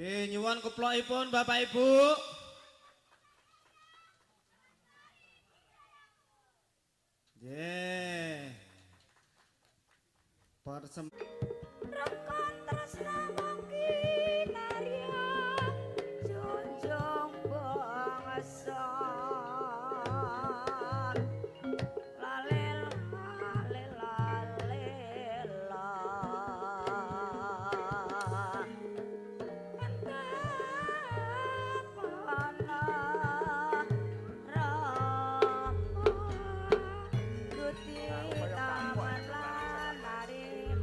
Nggih, nyuwun keplokipun Bapak Ibu. Nggih. Persem Rekon tresna kinarya junjung bangsa lalel lalel lalel antapana rama duti taman lan arim.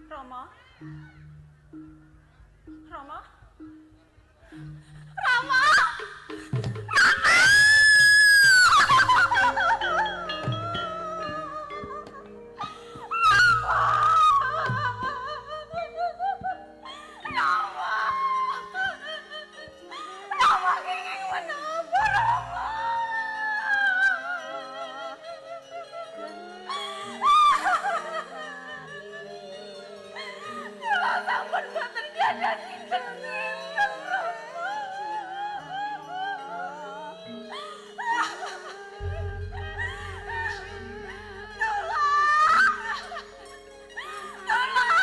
Rama? Rama? Rama! Rama! Rama kenging menapa Rama? Kula sampun boten gadah sinten-sinten Rama. Tolong! Tolong!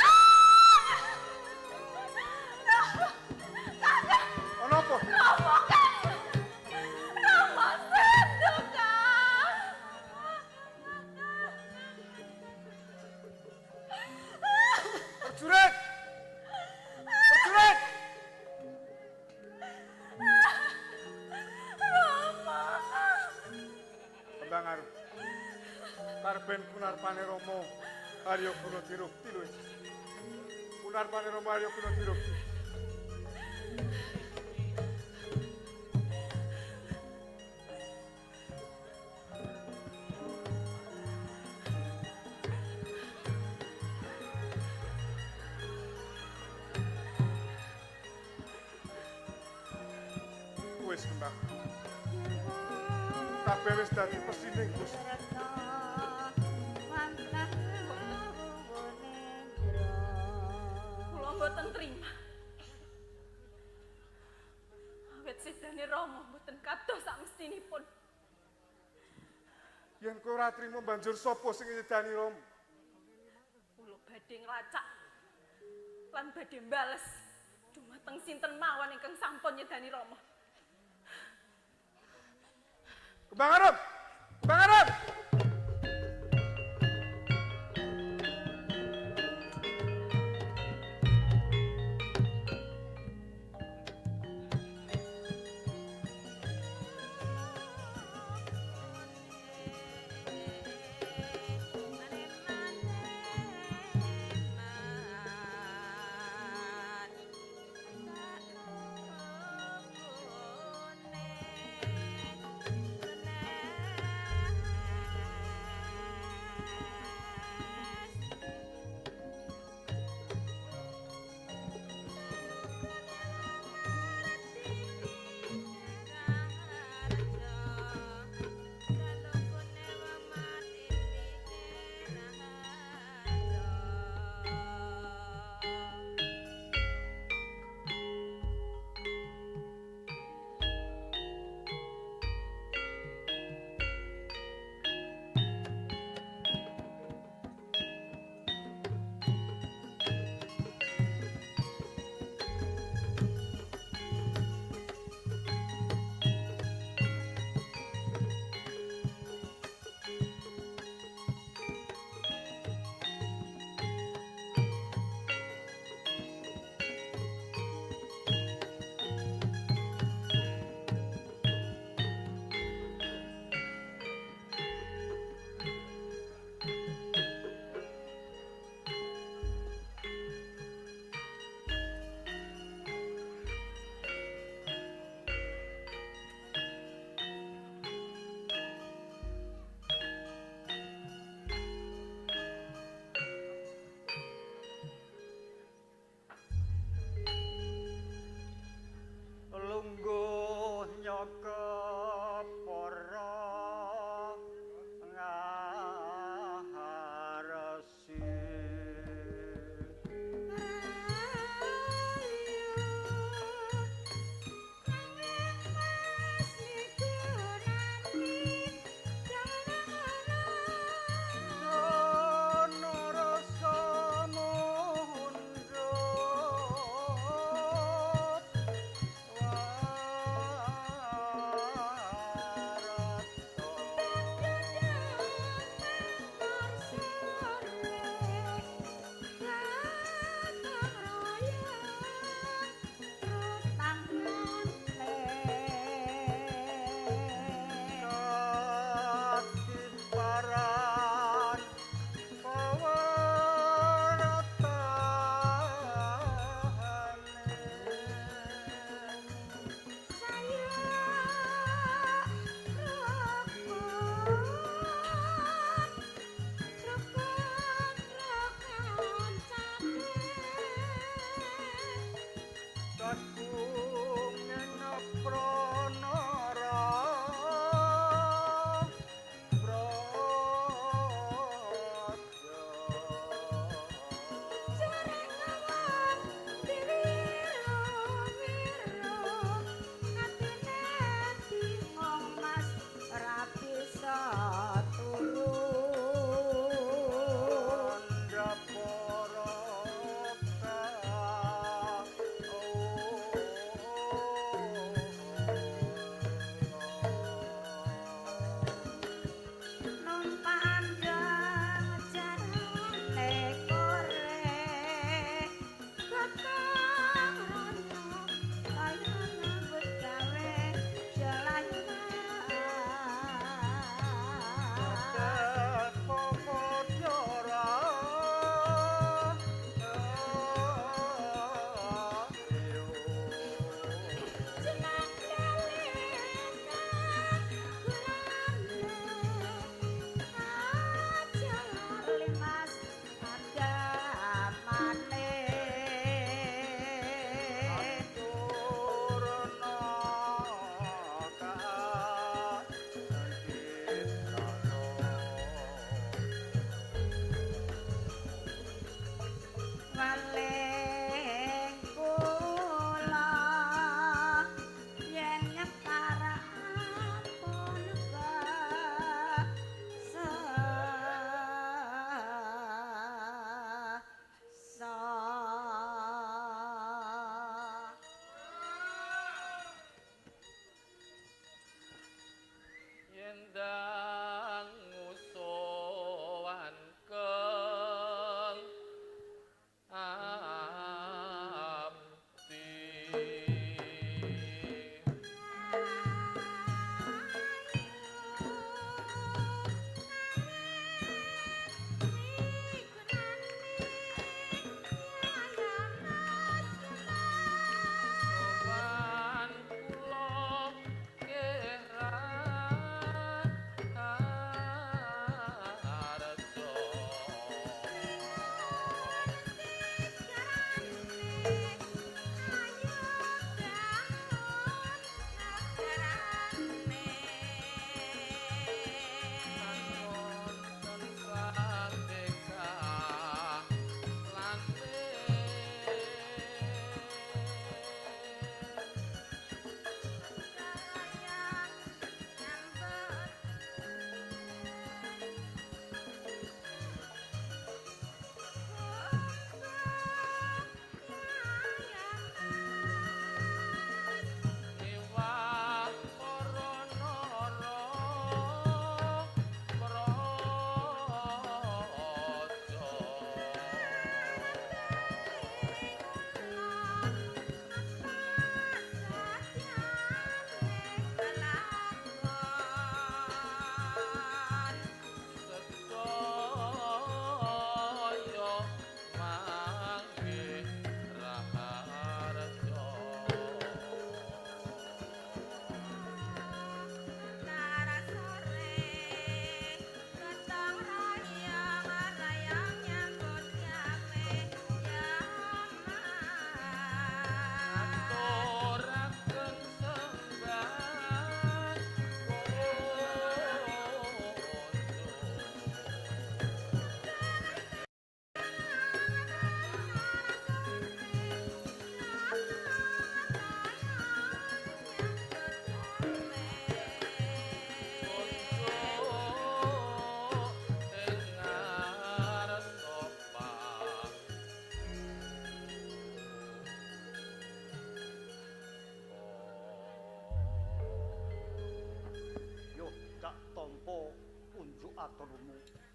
Ana apa? Rama kan! Rama sedo kan! Prajurit! Prajurit! Rama! Kembang Arum. Karben punarpane Rama Arya Guna Dirukti lho. Punarpane Rama Arya Guna Dirukti. Wis Kembang. Kabeh wis dadi pesining Gusti. Kula mboten trima. Awit sedane Rama mboten kados sakmestinipun. Yen kowe ora trima banjur sapa sing nyedani Rama? Kula badhe nglacak lan badhe mbales dumateng sinten mawon ingkang sampun nyedani Rama. Kembang Arum! Kembang Arum! Rama.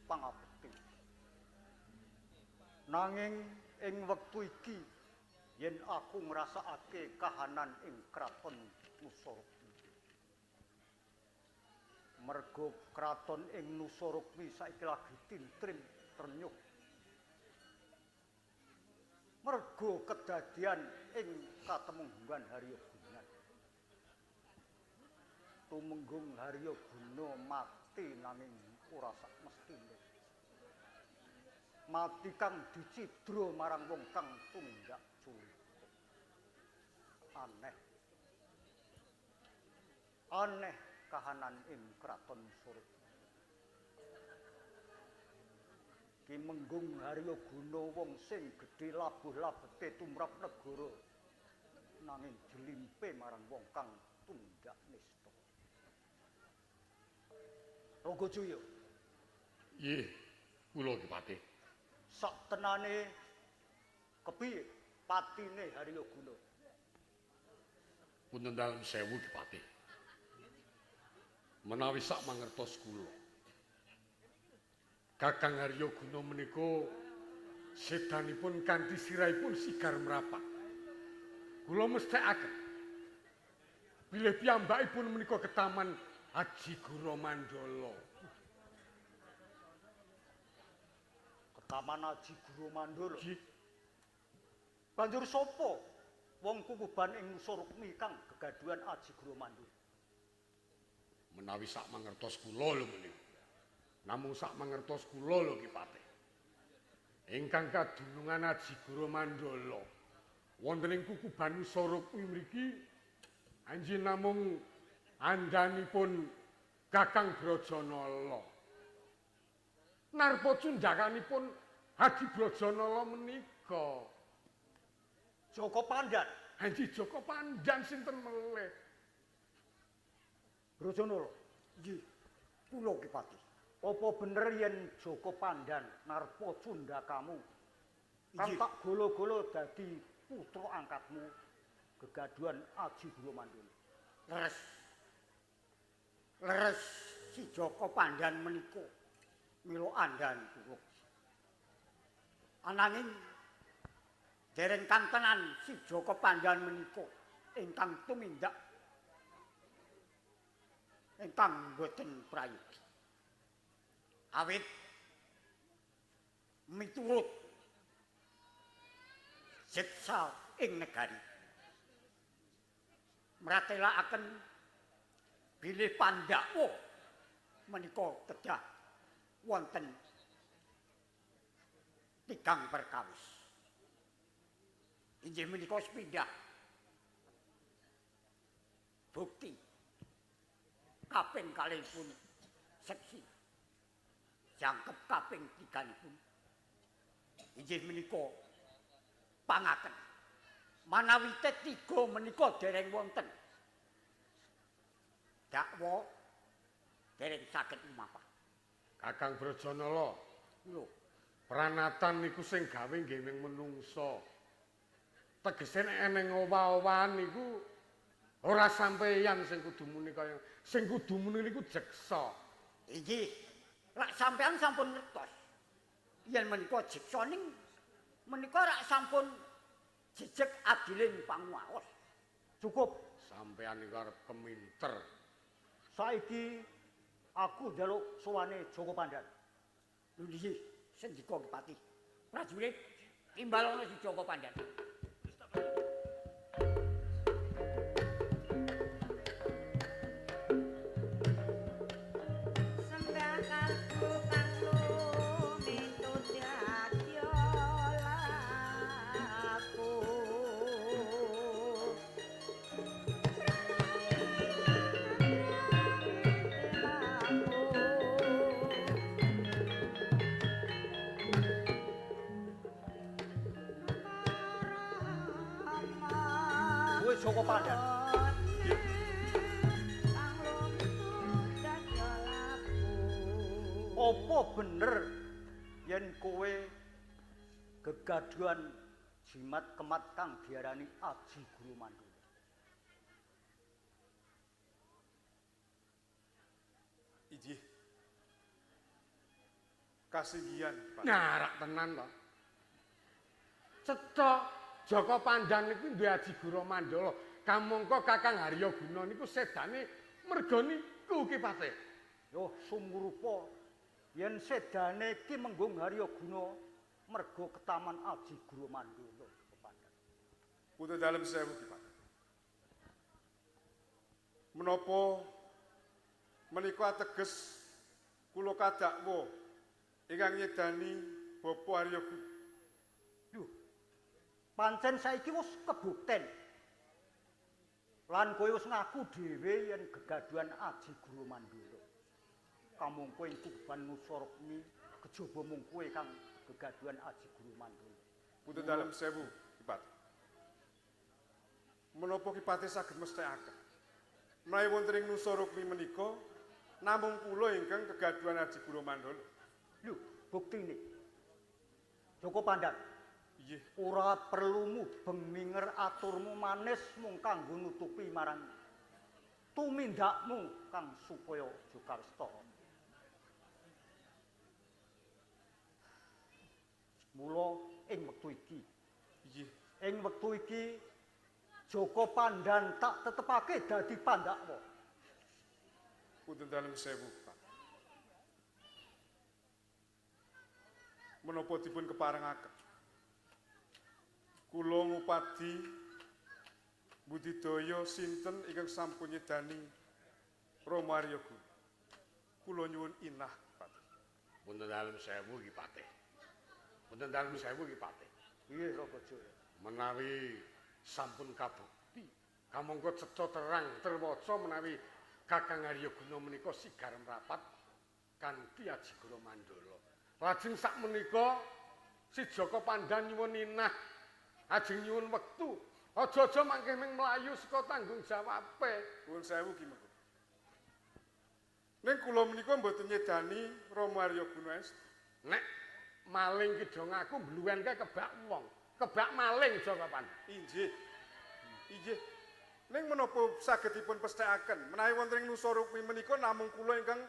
pangabekti. Nanging ing wektu iki yen aku ngrasakake kahanan ing kraton Nusa Rukmi. Mergo kraton ing Nusa Rukmi saiki lagi tintrim trenyuh. Mergo kedadian ing katemenggungan Harya Guna. Tumenggung Harya Guna mati nanging ora sak mestine. Mati kang dicidra marang wong kang tumindak culika. Aneh. Aneh kahanan ing kraton Surabaya. Ki Menggung Harya Guna wong sing gedhe labuh labete tumrap negara nanging dilimpe marang wong kang tumindak nista. Rangga Jaya. Nggih, kula Ki Patih. Sak tenane kepiye patine Harya Guna? Punten dalem sewu Ki Patih. Menawi sak mangertos kula, Kakang Harya Guna menika sedanipun kanthi sirahipun sigar mrapat. Kula mesthekaken bilih piyambakipun menika ketaman Aji Guru Mandala. Ketaman Aji Guru Mandala. Banjur sapa wong kukuban ing Nusa Rukmi kang gegaduhan Aji Guru Mandala? Menawi sak mangertos kula lho menika. Namung sak mangertos kula lho Ki Patih. Ingkang kadunungan Aji Guru Mandala wonten ing kukuban Nusa Rukmi mriki anjing namung andhanipun Kakang Brajanala. Narpa cundhakanipun Hadi Brajanala menika Joko Pandan. Hanji Joko Pandan sinten melih? Brajanala. Nggih, kula Ki Patih. Apa bener yen Joko Pandan narpa cundhakamu kang tak golo-golo dadi putra angkatmu gegaduhan Aji Guru Mandala? Leres. Leres si Joko Pandan menika mila andhan kula. Ananging dereng kantenan si Joko Pandan menika ingkang tumindak ingkang boten prayogi. Awit miturut siksa ing negari mratelakaken bilih Pandhawa menika kedah wonten tigang perkawis. Inggih menika sepindah bukti kaping kalihipun seksi jangkep kaping tiganipun inggih menika pangaken manawi tetiga menika dereng wonten dakwa dereng saged lumapah. Kakang Brajanala, lho, pranatan niku sing gawe nggih mung menungsa. Tegese nek eneng owah-owahan niku ora sampeyan sing kudu muni kaya sing kudu muni niku jeksa. Inggih, rak sampeyan sampun ngertos yen menika jeksa ning menika rak sampun jejeg adiling panguwaos. Cukup. Sampeyan niku arep keminter. Saiki aku njaluk sowane Joko Pandan. Lho nggih, sendika Ki Patih. Prajurit timbalono si Joko Pandan. Sembah kalbu kang lumitut dadya laku. Kowe Joko Pandan. Apa bener yen kowe gegaduhan jimat kemat kang diarani Aji Guru Mandala? Inggih. Kasinggihan, Pak. Nyarak tenan to. Cetha Jaka Pandan niku duwe Aji Guru Mandala. Kamangka Kakang Harya Guna niku sedane merga niku Ki Patih. Yo sumurupa yen sedane Ki Menggung Harya Guna merga ketaman Aji Guru Mandala Jaka Pandan. Putra dalem sewu Ki Patih. Menapa menika ateges kula kadakwa ingkang nyedani Bapak Harya Guna? Duh. Pancen saiki wis kebukten. Lan kowe wis ngaku dhewe yen gegaduhan Aji Guru Mandala. Kamangka ing tuban Nusa Rukmi kejaba mung kowe kang gegaduhan Aji Guru Mandala. Putra dalem sewu Ki Patih. Menapa Ki Patih saged mesthekaken menawi wonten ing Nusa Rukmi menika namung kula ingkang kegaduhan Aji Guru Mandala? Lho, buktine. Jaka Pandan. Inggih. Ora perlu mubeng minger aturmu manis mung kanggo nutupi marang tumindakmu kang supaya aja kawista. Mula ing wektu iki, inggih, ing wektu iki Jaka Pandan tak tetepake dadi pandakwa. Punten dalem sewu, Pak. Menapa dipun keparengaken? Kula ngupadi budidaya sinten ingkang sampun nyedani Rama Arya Guna. Kula nyuwun inah, Pak. Punten dalem sewu Ki Patih. Punten dalem sewu Ki Patih. Nggih, Ragajaya. Menawi sampun kabukti kamangka cetha terang terwaca menawi Kakang Harya Guna menika sigar mrapat kanthi Aji Guru Mandala. Lajeng sakmenika si Jaka Pandan nyuwun inah, ajeng nyuwun wektu. Aja-aja mangke ming mlayu saka tanggung jawabe. Nuwun sewu Ki Mengko. Ning kula menika mboten nyedani Rama Harya Guna estu. Nek maling ki do ngaku mbluwen kae kebak wong. Kebak maling Jaka Pandan. Inggih. Inggih. Ning menapa saged dipun pesthekaken menawi wonten ing Nusa Rukmi menika namung kula ingkang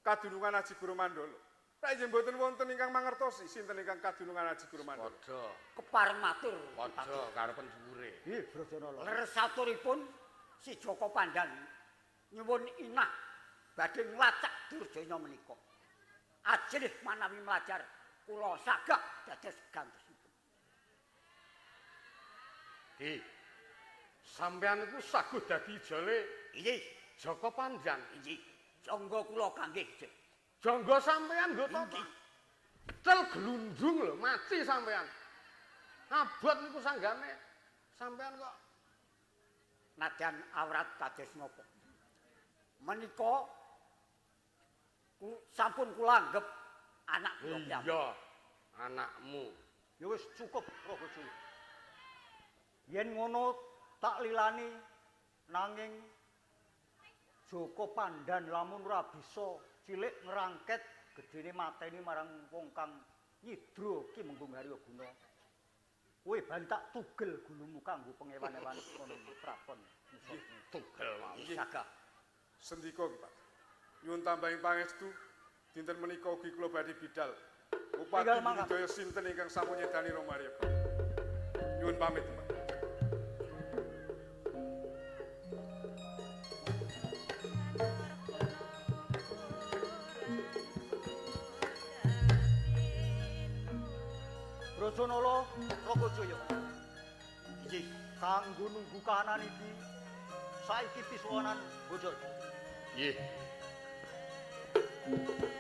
kadunungan Aji Guru Mandala. Nek inggih mboten wonten ingkang mangertosi sinten ingkang kadunungan Aji Guru Mandala. Padha. Kepareng matur. Padha karepen dhuwure. Nggih, Brajanala. Leres aturipun si Jaka Pandan nyuwun inah badhe nglacak durjana menika. Ajrih manawi mlajar kula sagah dados gantosipun. Ki. Sampeyan iku saguh dadi ijole Inggih, Jaka Pandan. Inggih. Jangga kula kangge ijol. Jangga sampeyan nggo tata. Tel glundung lho, mati sampeyan. Abot niku sanggane. Sampeyan kok nadyan awrat kados napa. Menika sampun kula anggep anak kula piyambak. Iya, anakmu. Ya wis cukup Ragajaya. Yen ngono tak lilani nanging Jaka Pandan lamun ora bisa cilik ngrangket gedene mateni marang wong kang nyidra Ki Menggung Harya Guna. Kowe bali tak tugel gulumu kanggo pengewan-ewan kono prapon. Tugel mawon. Sagah. Sendika Ki Pak. Nyuwun tambahing pangestu dinten menika ugi kula badhe bidal. Upadi budidaya sinten ingkang sampun nyedani Rama Arya Guna. Nyuwun pamit, Pak. Brajanala Ragajaya. Inggih, kanggo nunggu kahanan iki saiki pisuwonan bojol. Nggih. Durung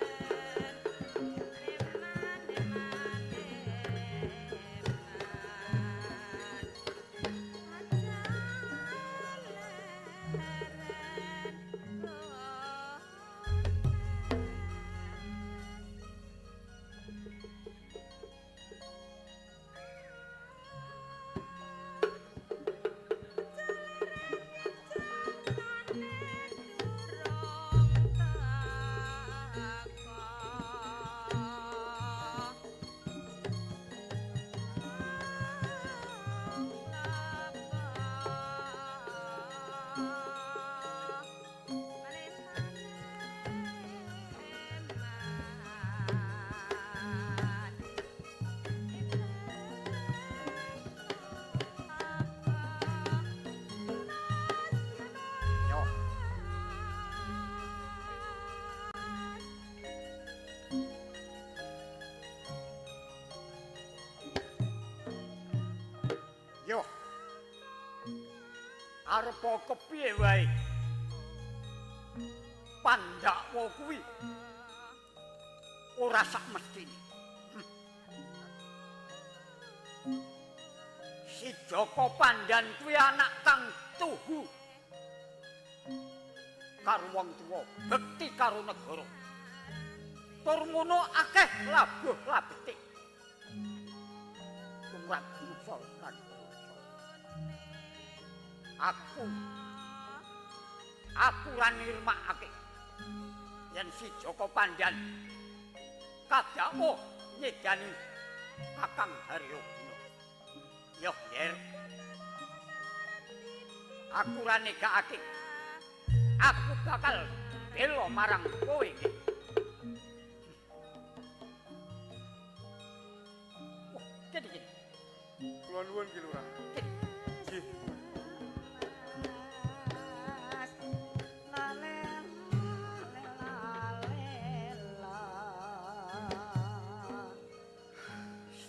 Arepa kepiye wae? Pandhawa kuwi ora sak mestine. Si Jaka Pandan kuwi anak kang tuhu karo wong tuwa, bekti karo negara. Tur ngono akeh labuh labete. Tumrap nusa lan bangsa. Aku ora nirmakake yen si Jaka Pandan kadhawa nyedani Kakang Haryo Guna. Yo, Yer. Aku ora negakake. Aku bakal bela marang kowe iki. Wah, kene iki. Kula nuwun Ki Lurah. Nggih.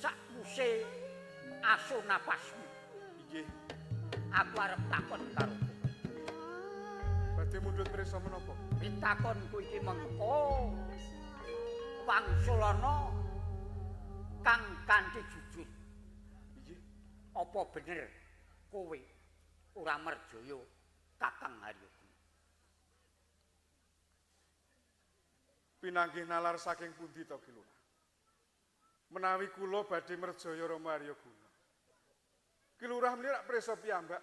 Sakwuse aso napasmu. Nggih. Aku arep takon karo kowe. Badhe mundhut prisa menapa? Pitakonku iki mengko wangsulana kang kanthi jujur. Nggih. Apa bener kowe ora merjaya Kakang Haryo Guna? Pinanggih nalar saking pundi to Ki Lurah? Menawi kula badhe merjaya Rama Haryo Guna. Ki Lurah menika rak prisa piyambak.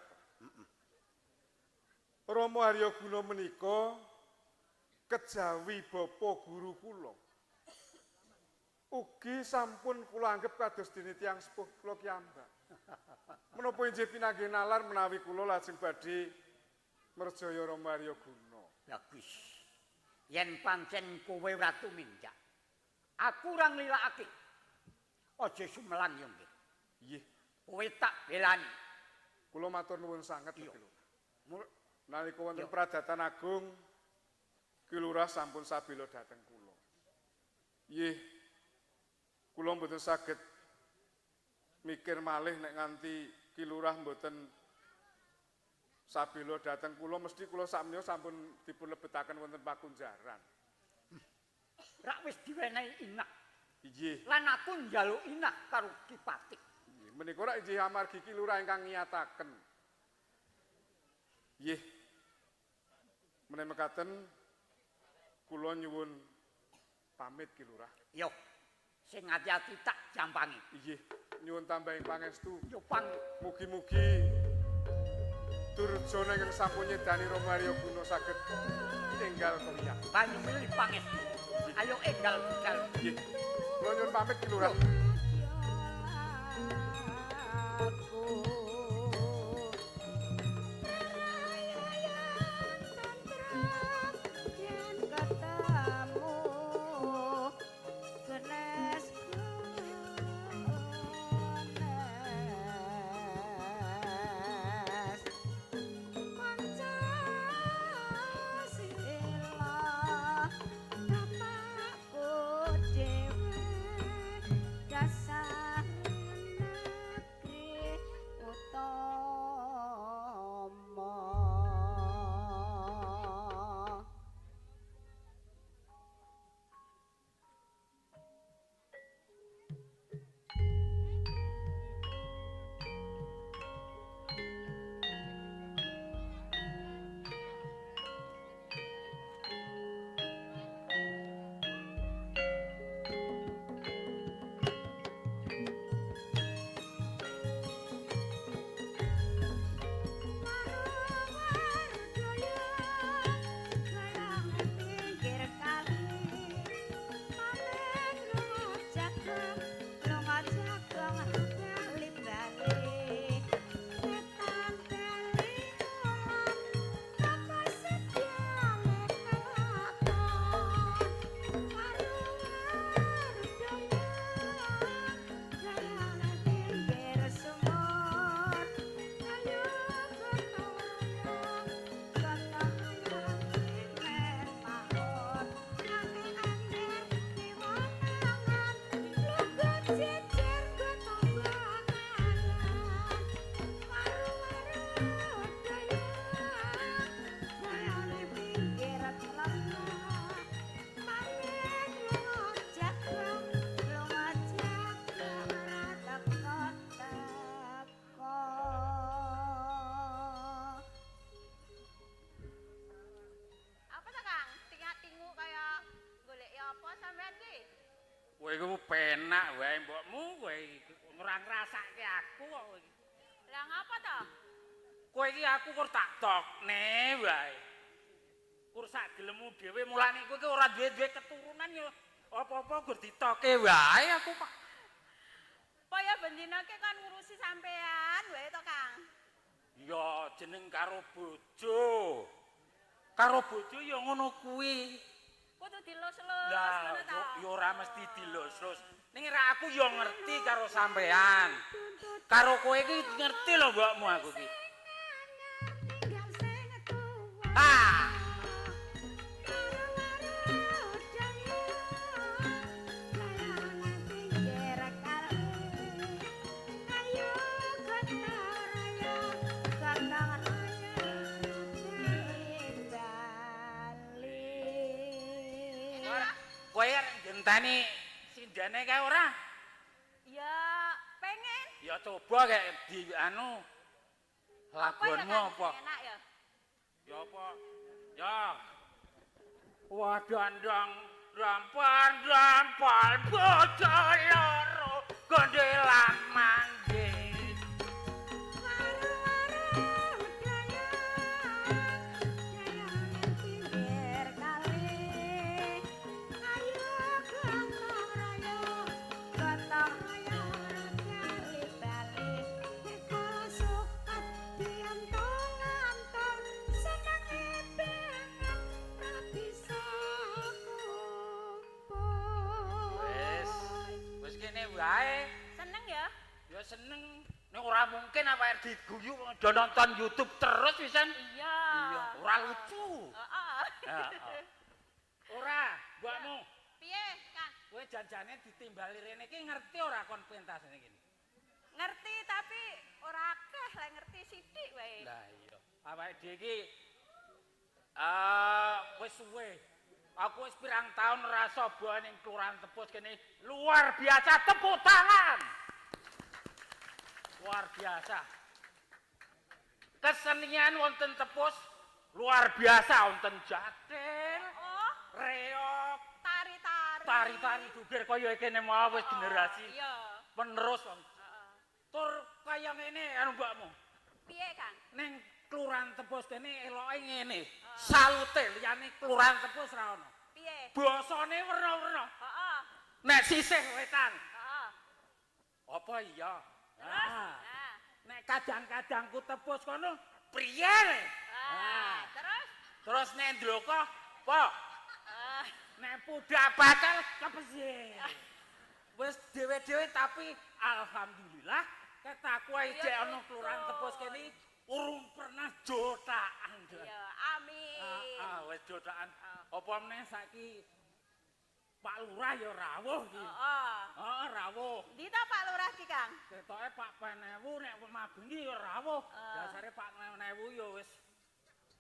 Rama Haryo Guna menika kejawi bapa guru kula. Ugi sampun kula anggep kados dene tiyang sepuh kula piyambak. Menapa injih pinanggih nalar menawi kula lajeng badhe merjaya Rama Haryo Guna. Bagus. Yen pancen kowe ora tumindak, aku ora nglilakake. Aja sumelang yo nggih. Nggih. Kowe tak belani. Kula matur nuwun sanget Ki Iya. Lurah. Nalika wonten Pradatan Agung Ki Lurah sampun sabela dhateng kula. Nggih. Kula mboten saged mikir malih nek nganti Ki Lurah mboten sabela dhateng kula, mesti kula sakmenika sampun dipun lebetaken wonten pakunjaran. Rak wis diwenehi inah. Nggih. Lan aku njaluk inah karo Ki Patih. Nggih, menika rak injih amargi Ki Lurah ingkang ngiyataken. Nggih. Menawi mekaten kula nyuwun pamit Ki Lurah. Yo. Sing ati-ati tak jampangi. Nggih, nyuwun tambahing pangestu. Yo pang Mugi-mugi Durjana ingkang sampun nyedani Rama Haryo Guna saged enggal kewiyat. banyu milih pangestu. Ayo enggal budal. Nggih. Kula nyuwun pamit Ki Lurah. Yen ketemu genes genes Pancasila bapakku dhewe. Kowe iku penak wae mbokmu, kowe ora ngrasake aku kok kowe iki. Lah ngapa to? Kowe iki aku kur tak tokne wae. Kur sak gelemmu dhewe mulane kowe iki ora duwe-duwe keturunan ya apa-apa gur ditoke wae aku kok. Apa ya bendina ki kon ngurusi sampean wae to, Kang? Ya jeneng karo bojo. Karo bojo ya ngono kuwi. Kudu dilus-lus Lah ngono ta. ya ora mesti dilus-lus. Ning ra aku ya ngerti karo sampean. Karo kowe iki ngerti lho mbokmu aku iki. Ah. Kowe arep ngenteni sindene kae ora? Ya pengen. Ya coba kayak di anu Apa ya, laguanmu Kang? apa? Enak ya. Ya apa? Ya. Wadandang rampal rampal bocah loro gondelan manggih. Wis, wis kene wae. Seneng ya? Ya seneng. Nek ora mungkin apa diguyu do nonton YouTube terus pisan. Iya. Iya, ora lucu. Heeh. Heeh. Ora, mbokmu. Piye, Kang? Kowe janjane ditimbali rene iki ngerti ora kon pentasane kene? Ngerti tapi ora akeh lah ngerti sithik wae. Lah iya. Awake dhewe iki wis suwe. Aku wis pirang taun ora saba ning Kelurahan Tepus kene. Luar biasa tepuk tangan. Luar biasa. Kesenian wonten Tepus luar biasa wonten jathil, Oh, reog, tari-tari. tari-tari duger kaya kene mau wis generasi Iya. penerus wong. Heeh. Tur kaya ngene anu mbokmu. Piye, Kang? Ning Kelurahan Tepus kene eloke ngene. Salute liyane Kelurahan Tepus ra ono. Piye? Basane werna-werna. Heeh. Nek sisih wetan. Heeh. Apa iya? Terus? Ah. Nah. Nek kadang-kadangku Tepus kono priye le? Ah, terus? Terus nek ndloko apa? Ah, Nek pudak bakal kepesihe. Wis dhewe-dhewe tapi alhamdulillah ketaku ae Iya, jek ana Kelurahan betul. Tepus kene urung pernah jotakan. iya, amin. Ah, wis jotakan. Apa meneh saiki Pak Lurah ya rawuh iki. Heeh. Heeh, rawuh. Ndi ta Pak Lurah ki, Kang? Ketoke Pak Panewu nek mabengi ya rawuh. Ah. Dasare Pak Panewu ya wis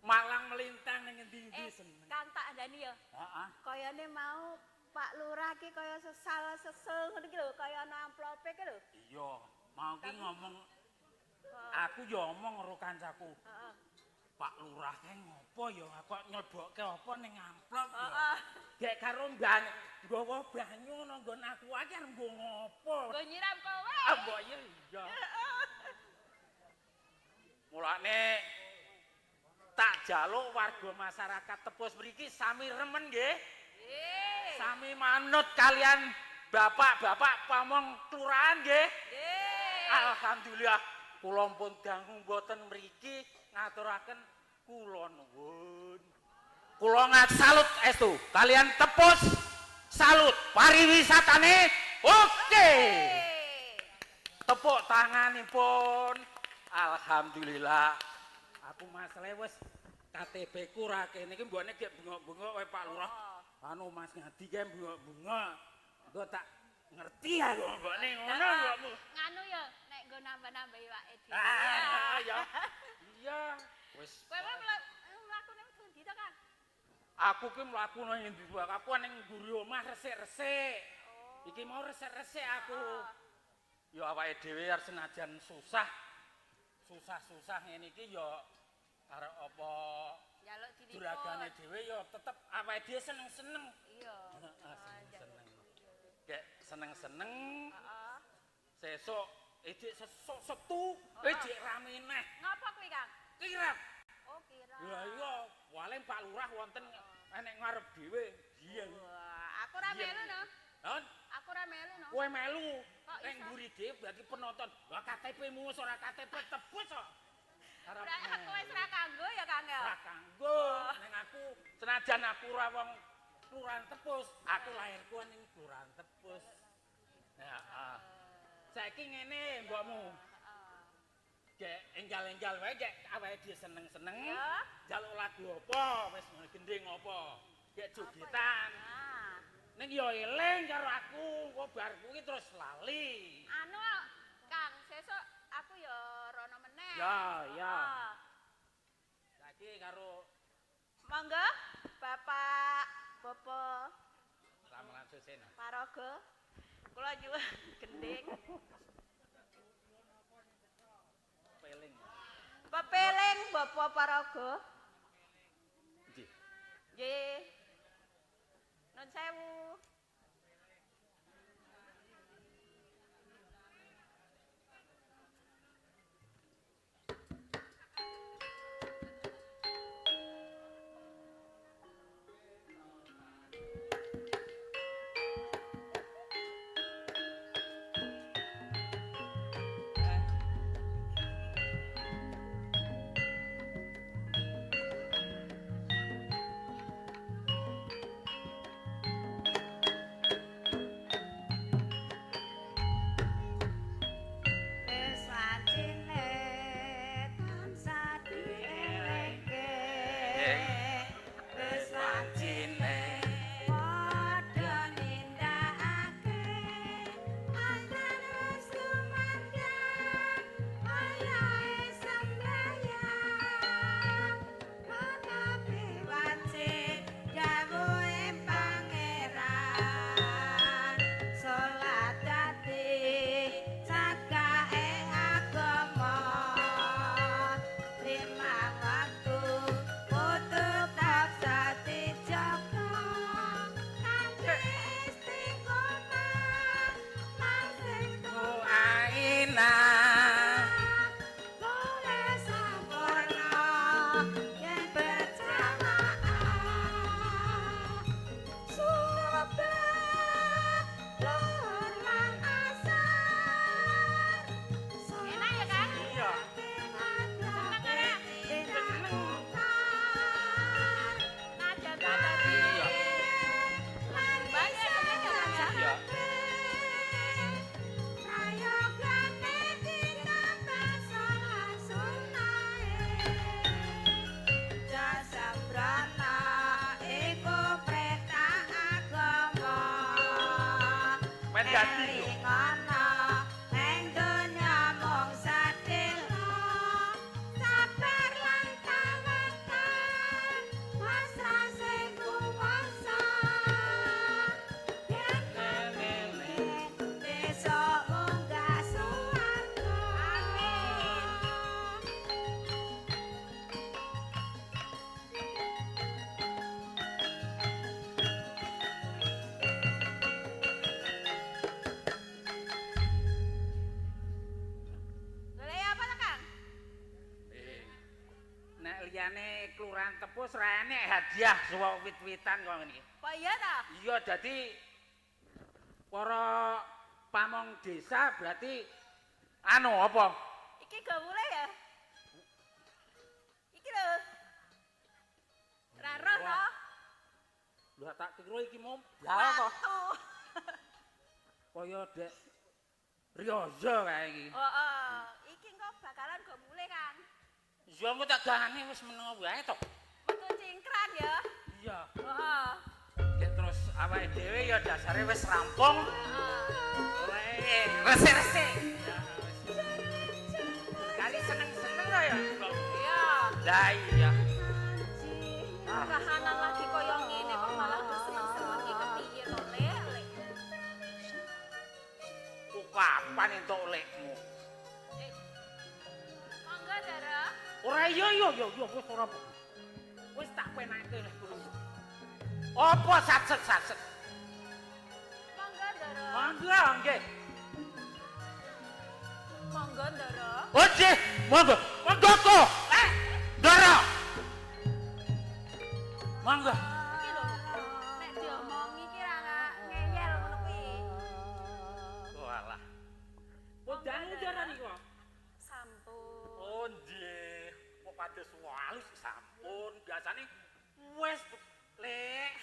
malang melintang ning endi-endi Eh, seneng. Kang tak andani ya. Heeh. Kayane mau Pak Lurah ki kaya sesal-sesel ngono ki lho, kaya ana amplope ki lho. Iya, mau ki ngomong aku ya omong karo kancaku. Heeh. Pak Lurah kae ngopo ya kok nyelbokke apa ning amplop ya. Heeh. Gek karo mbah nggawa banyu nang nggon aku iki arep nggo ngopo? Nggo nyiram kowe. Ah, mbok iya iya. Mulane tak jaluk warga masyarakat Tepus mriki sami remen nggih. Nggih. Sami manut kalian bapak-bapak pamong kelurahan nggih. Nggih. Alhamdulillah kula pun dangu mboten mriki ngaturaken kula nuwun. Kula salut estu kalian Tepus salut pariwisatane oke. Tepuk tanganipun. Alhamdulillah. Aku masalahe wis KTP ku ra kene iki mbokne gek bengok-bengok wae Pak Lurah. Anu Mas Ngadi kae bengok-bengok. Engko tak ngerti aku mbokne ngono mbokmu. Nganu ya nek nggo nambah-nambahi wake dhewe. Ah ya. Iya. Wis. Kowe mlaku ning pundi to, Kang? Aku ki mlaku nang endi wae. Aku ning mburi omah resik-resik. Iki mau resik-resik aku. Ya awake dhewe arep senajan susah. Susah-susah ngene iki ya arep apa Njaluk diliput. juragane dhewe ya tetep awake dhewe seneng-seneng. Iya. Heeh, seneng-seneng. Gek seneng-seneng. Heeh. Sesuk ijik sesuk Setu, ijik rame neh. Ngapa kuwi, Kang? Kirap. Oh, kirap. Lah iya, paling Pak Lurah wonten enek ngarep dhewe. Iya. Wah, aku ora melu no. Hon? Aku ora melu no. Kowe melu. Kok Ning iso? mburi dhewe berarti penonton. Lah KTP-mu wis ora KTP tebus kok. Arep Ora aku wis ora kanggo ya, Kang ya. Ora kanggo. Ning aku senajan aku ora wong Kelurahan Tepus, aku lahirku ning Kelurahan Tepus. Ya, ah. Saiki ngene mbokmu. Gek enggal-enggal wae gek awake dhewe seneng-seneng. Ya. Njaluk lagu apa wis gending apa. Gek jogetan. Nah. Ning ya eling karo aku, engko bar kuwi terus lali. Anu, Kang, sesuk aku ya rono meneh. Ya, ya. Heeh. Saiki karo Monggo, Bapak Bapak Ramelan Susena. Paraga. Kula nyuwun gending. Peling. Pepeling Bapak Paraga. Nggih. Nggih. Nun sewu. Wis wacine tansah dielingke. Wis Wacine. padha nindakake azan wis kumandhang wayahe sembahyang tetapi wajib dawuhe pangeran salat dadi cagake agama lima waktu kudu tansah dijaga kanthi istiqomah lan sing Aina. boleh sampurna yen berjamaah subuh luhur lan asar Enak ya, Kang? Iya. Seneng ora? Najan ta dadi. Iya. Banyak seneng ya, Kang ya? Iya. Prayogane ditambah salat sunnahe. Jasabrana iku perintah agama. Men dadi lho. Elingono ing donya mung sedhela. Sabar lan tawakal, pasrah sing kuwasa. Yen Nene. besok munggah swarga. Amin. Golek apa to, Kang? Nek liyane Kelurahan Tepus ra enek hadiah suwa wit-witan kok ngene iki. Kok iya ta? Iya dadi para pamong desa berarti anu apa? Iki gak boleh ya? Iki lho. Ra roh to? Lho tak kira iki mau bal to. Watu. Kaya dek Riozo kae iki. Heeh. Iki engko bakalan gak mulih, Kang. Iya engko tak gane wis meneng wae to. Metu cingkrang ya. Iya. Heeh. Nek terus awake dhewe ya dasare wis rampung. Heeh. Oleh resik-resik. Ya, wis. Kali seneng-seneng kok ya. Iya. Lah iya. Kahanan lagi koyo ngene kok malah do seneng-seneng iki kepiye to, Le? Le? Ku kapan entuk lekmu? Eh. Monggo, Dara. Ora iya iya iya iya wis ora apa. Wis tak penake lek kuwi. Apa satset-satset? Monggo, Dara. Ndara. Monggo nggih. Monggo, Ndara. Oh nggih, monggo. Monggo kok. Ndara. Monggo. Iki lho, nek diomongi ki ra ngeyel ngono kuwi. Walah. Podane Ndara niku. Sampun. Oh nggih. Kok kados walus sampun. Biasane wis Lek.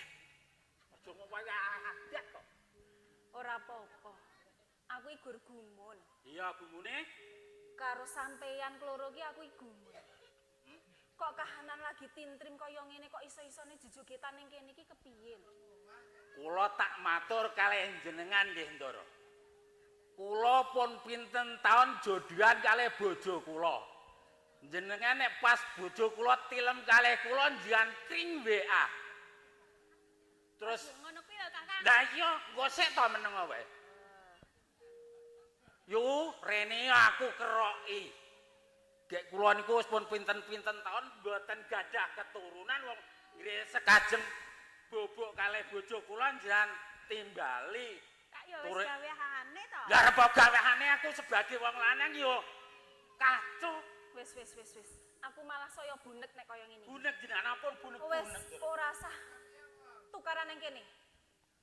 Aja ngomong adat kok. Ora apa-apa. Aku iki gur gumun. Iya, gumune. Karo sampeyan kloro ki aku iki gumun. Kok kahanan lagi tintrim kaya ngene kok iso-isone jejogetan ning kene iki kepiye lho? Kula tak matur kalih jenengan nggih, Ndara. Kula pun pinten taun jodohan kalih bojo kula. Jenengan nek pas bojo kula tilem kalih kula njenengan kring WA. Terus Ngono kuwi lho, Kakang. lah iya, engko sik to meneng wae. Yu, rene aku keroki. Gek kula niku wis pun pinten-pinten taun mboten gadah keturunan wong nggih sekajeng bobok kalih bojo kula njenengan timbali. Kak ya wis gawehane to. Lah arep gawehane aku sebagai wong lanang yo kacau. Wis wis wis wis. Aku malah saya bunek nek kaya ngene. Bunek jenengan ampun Wis bunek-bunek. ora sah tukaran ning kene.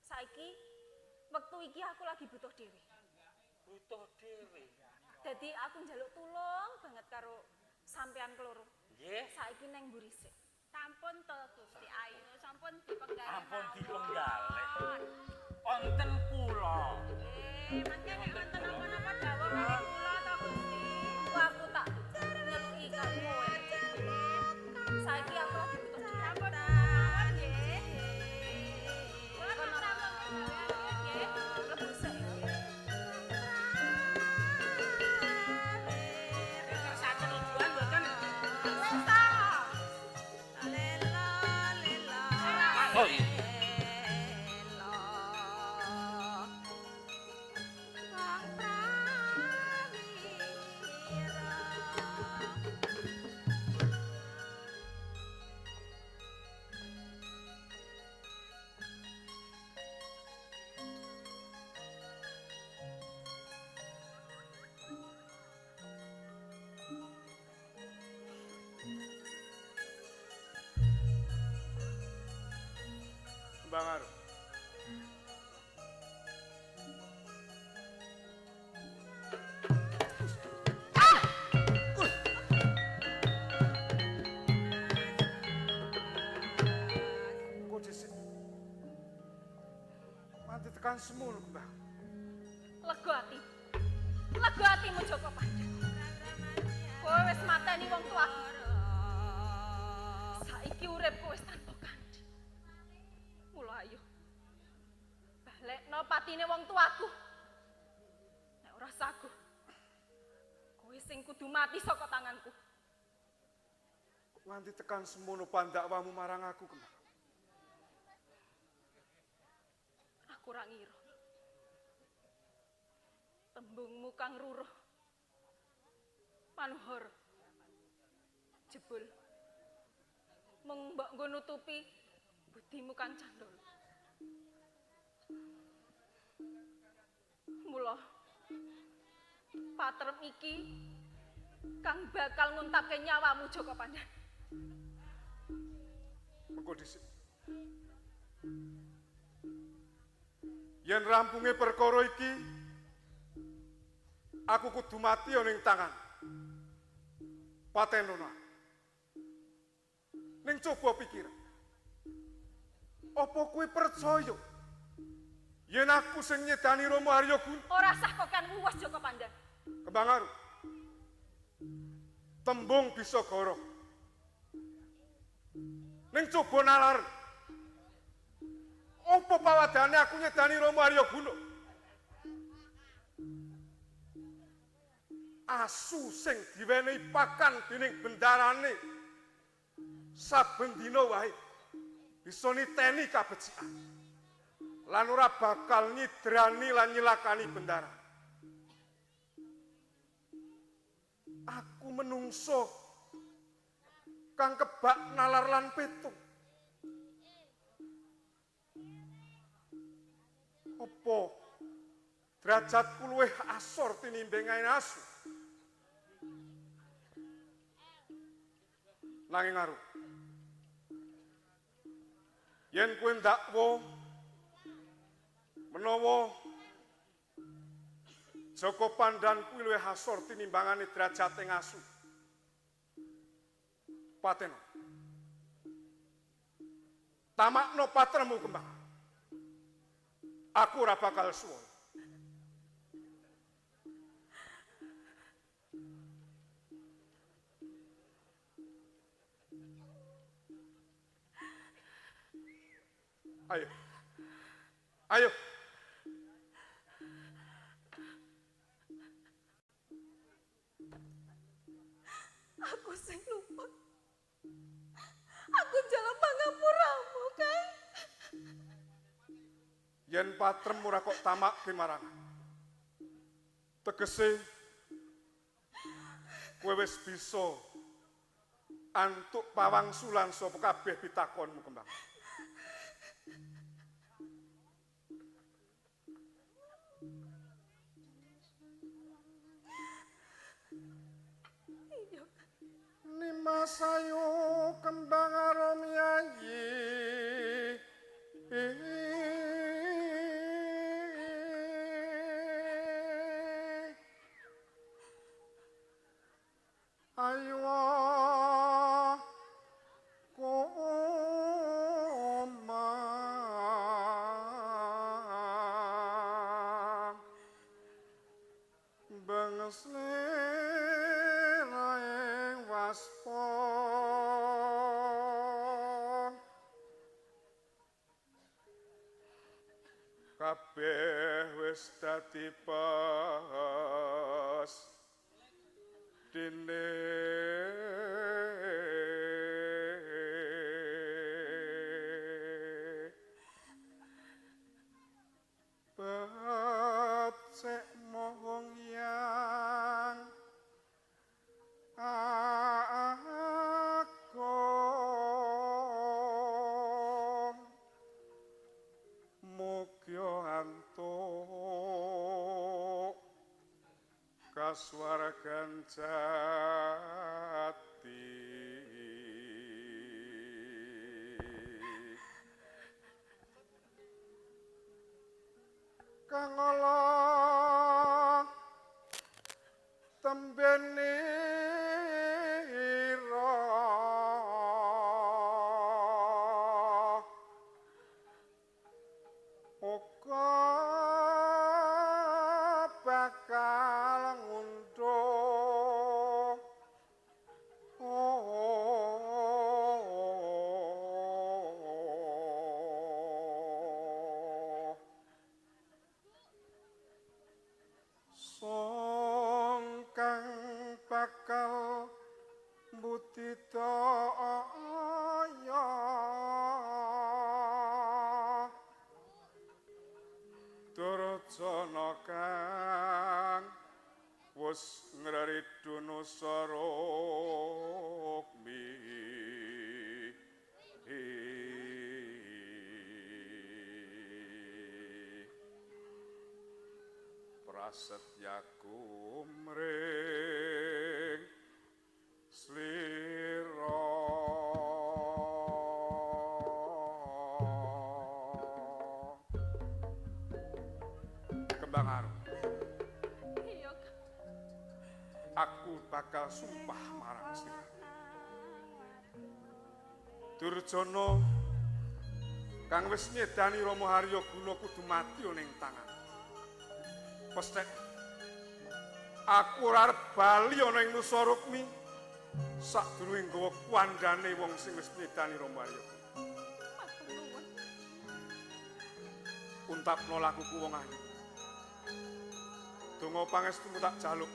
Saiki wektu iki aku lagi butuh dhewe. Butuh dhewe. Dadi aku njaluk tulung banget karo sampean keloro. Nggih. Saiki neng mburi sik. Sampun to Gusti Ayu, sampun dipenggalih. Ampun dipenggalih. Wonten kula. Nggih, mangke nek wonten napa-napa dawuh kalih kula to Gusti. Engko aku tak nyeluki karo kowe. Saiki aku lagi butuh dhewe. Sampun mawon nggih. Kula tak sampun penggalih nggih. Mlebu sik ya. Kersane tujuan mboten. Wis to. Lela lela. Oh iya. Wong prawira. Kembang Arum. Kok dhisik? Mati tekan semono, Kembang. Lega ati. Lega atimu Joko Pandan. Kowe wis mateni wong tuaku. Saiki uripku wis tanpa kanthi. Mula ayo. Balekno patine wong tuaku. Nek ora saguh, kowe sing kudu mati saka tanganku. Kok nganti tekan semono pandakwamu marang aku, Kembang. Aku ora ngira. Tembungmu kang ruruh. Manuhara. Jebul. Mung mbok nggo nutupi budimu kang candala. Mula patrem iki kang bakal nguntapke nyawamu Joko Pandan. Mengko dhisik. Yen rampunge perkara iki, aku kudu mati ana ing tangan. Patenono. Ning coba pikir. Apa kowe percaya yen aku sing nyedani Rama Aryaguna? Ora sah kok kan uwes Joko Pandan. Kembang Arum. Tembung bisa goroh. Ning coba nalar. Apa pawadane aku nyedani Rama Aryaguna? Asu sing diwenehi pakan dening bendarane saben dina wae bisa niteni kabecikan. Lan ora bakal nyidrani lan nyilakani bendara. Aku menungso kang kebak nalar lan petung. Apa Derajatku luwih asor tinimbang asu. Nanging Arum, yen kowe ndakwa menawa Joko Pandan kuwi luwih asor tinimbangane derajate asu, pateno. Tamakno patremu Kembang. Aku ora bakal suwun. Ayo. Ayo. Aku sing lupa. Aku njaluk pangapuramu, Kang. Yen patrem ora kok tamakke marang. Tegese kowe wis bisa antuk pawangsulan saka kabeh pitakonmu, Kembang. Nimas ayu Kembang Arum yayi, ayu kumang benges liraing waspa kabeh wis dadi pes dene becik mong yang agung mugya antuk kasuwargan jati. Kang ala tembe nira uga bakal ngunduh song kang bakal mbudidaya Durjana kang wis ngreridu nusa rukmi. Prasetyaku mring slira. Kembang Arum, Iya, Kang. Aku bakal sumpah marang slira. Durjana kang wis nyedani Rama Harya Guna kudu mati ning tangan. Pesthek, aku ora arep bali ana ing Nusa Rukmi sadurunge nggawa kandhane wong sing wis nyedani Rama Harya Guna. Matur nuwun. Untapno lakuku wong ayu. Donga pangestumu tak jaluk.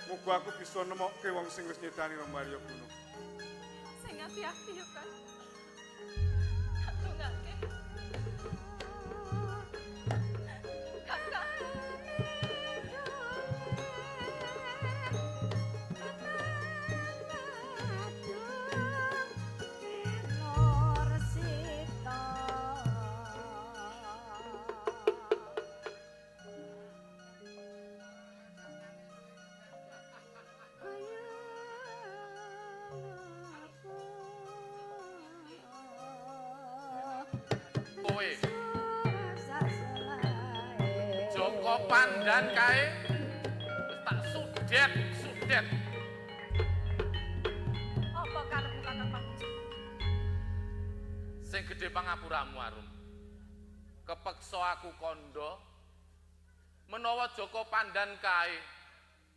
Muga aku bisa nemokke wong sing wis nyedani Rama Harya Guna. Sing ati-ati yo, Kang. Tak dongake. Kakak. Lor sita. Pandan kae wis tak sudet, sudet. Apa karepmu Kakang Pamuji? Sing gedhe pangapuramu, Arum. Kepeksa aku kandha menawa Joko Pandan kae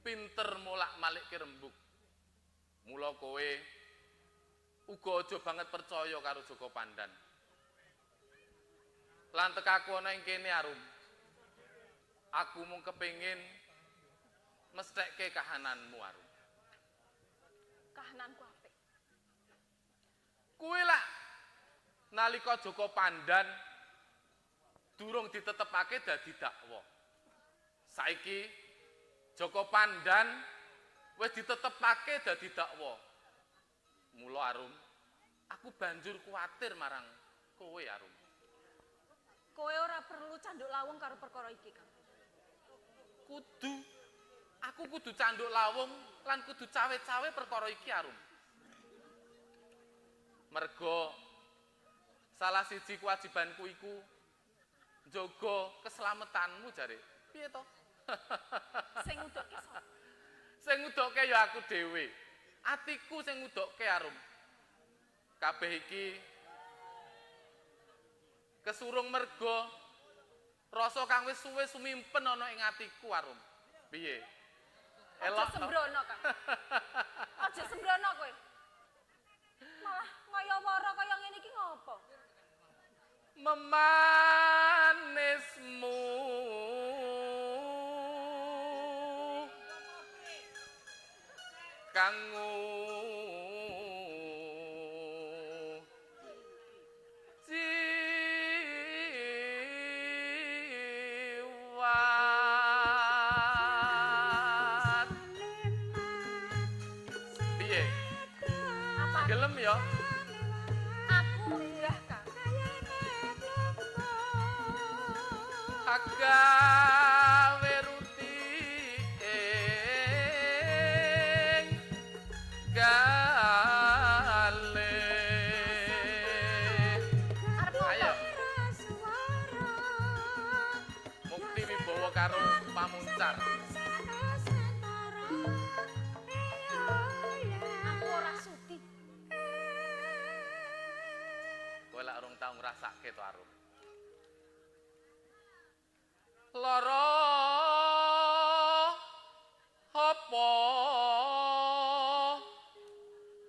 pinter molak-malikke rembug. Mula kowe uga aja banget percaya karo Joko Pandan. Lan tekaku ana ing kene, Arum. Aku mung kepengin mesthekke kahananmu, Arum. Kahananku apik. Kuwi lak nalika Joko Pandan durung ditetepake dadi dakwa. Saiki Joko Pandan wis ditetepake dadi dakwa. Mula Arum, aku banjur kuwatir marang kowe, Arum. Kowe ora perlu canduk lawung karo perkara iki, Kang. Kudu aku kudu canduk lawung lan kudu cawe-cawe perkara iki, Arum. Mergo salah siji kewajibanku iku njaga keselamatanmu jare. Piye to? Sing ngudokke sapa? Sing ngudokke ya aku dhewe. Atiku sing ngudokke, Arum. Kabeh iki kesurung mergo rasa kang wis suwe sumimpen ana ing atiku, Arum. Piye? Aja Elok to? sembrono, Kang. Aja sembrono kowe. Malah ngaya-wara kaya ngene iki ngopo? Memanismu kang jiwat. Piye? Apa? Gelem ya? Aku munggah, Kang. Agawe ruti ing gale. Arep ngopo? Ayo. Mukti wibawa karo pamuncar. Aku ora sudi. Kowe lak urung tau ngrasake to, Arum. Lara apa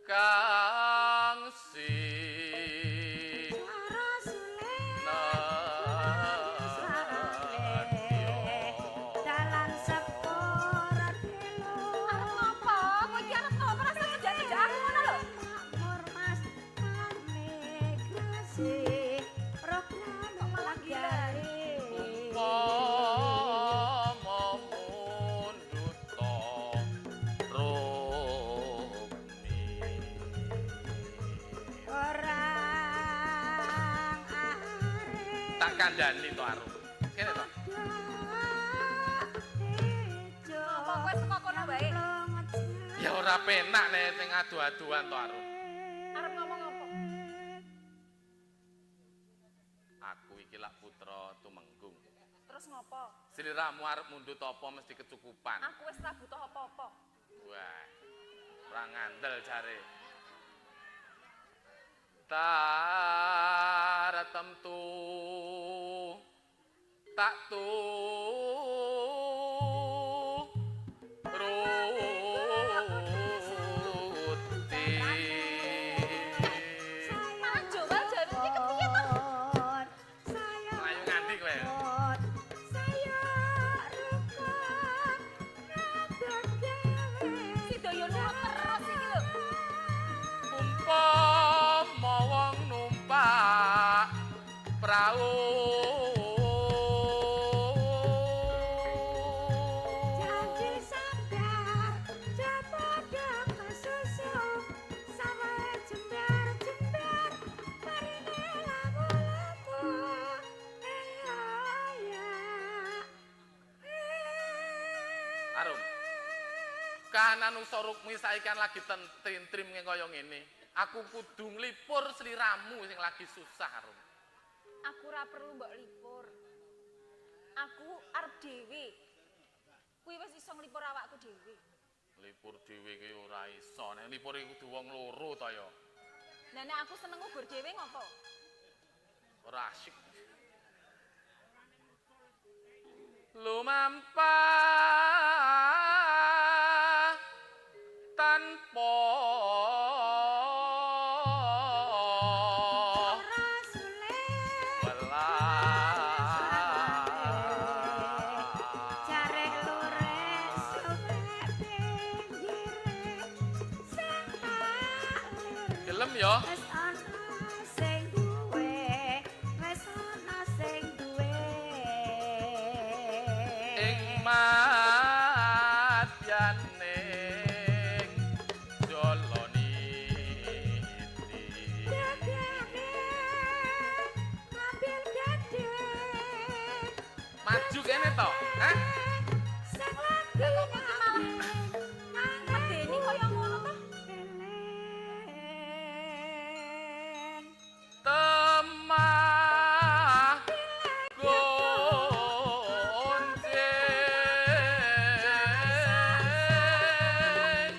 kang si Arep ngopo? Kowe iki arep ngopo? Rasa cedhak-cedhak aku ngono lho. Kok malah gila. Upama mundhuta rukmi. Tak kandhani to, Arum. Kene to. Apa kowe saka kono wae? Ya ora penak nek sing adu-aduan to, Arum. Arep ngomong apa? Aku iki lak putra Tumenggung. Terus ngopo? Sliramu arep mundhut apa mesti kecukupan. Aku wis ra butuh apa-apa. Wah. Ora ngandel jare. Tartemtu tak turuti. Malah jowal jare iki kepiye to? Mlayu nganti kowe. Sido yo nurut terus iki lho. Umpama wong numpak prau. Arum. Kahanan Usa Rukmi saiki kan lagi tentrim kaya ngene. Aku kudu nglipur sliramu sing lagi susah, Arum. Aku ora perlu mbok lipur. Aku arep dhewe. Kuwi wis iso nglipur awakku dhewe. Lipur dhewe ki ora iso. Nek lipur iku kudu wong loro ta ya. Lah nek aku seneng ngubur dhewe ngopo? Ora asyik. Lumampah tanpa gelem ya. Wis ana sing duwe, wis ana sing duwe. Ing madyaning jalaniti. Dadane ngambil gading. Maju kene to, hah? Sing lagi Lah kok iki malah medeni kaya ngono to? Eleng. Temah gonceng karno ing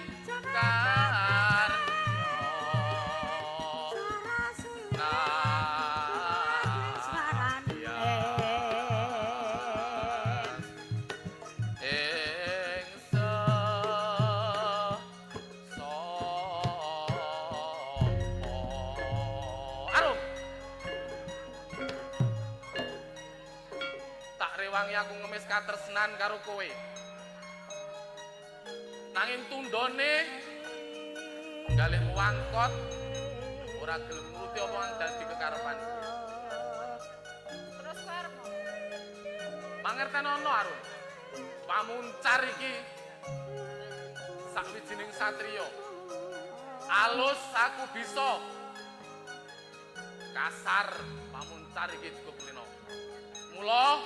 sesama. Arum, tak rewangi aku ngemis katresnan karo kowe, nanging tundone galihmu wangkot ora gelem nuruti apa kang dadi kekarepanku. Terus kowe arep ngopo? Mangertenono Arum, pamuncar iki sakwijining satriya. Alus aku bisa, kasar pamuncar iki cukup kulino. Mula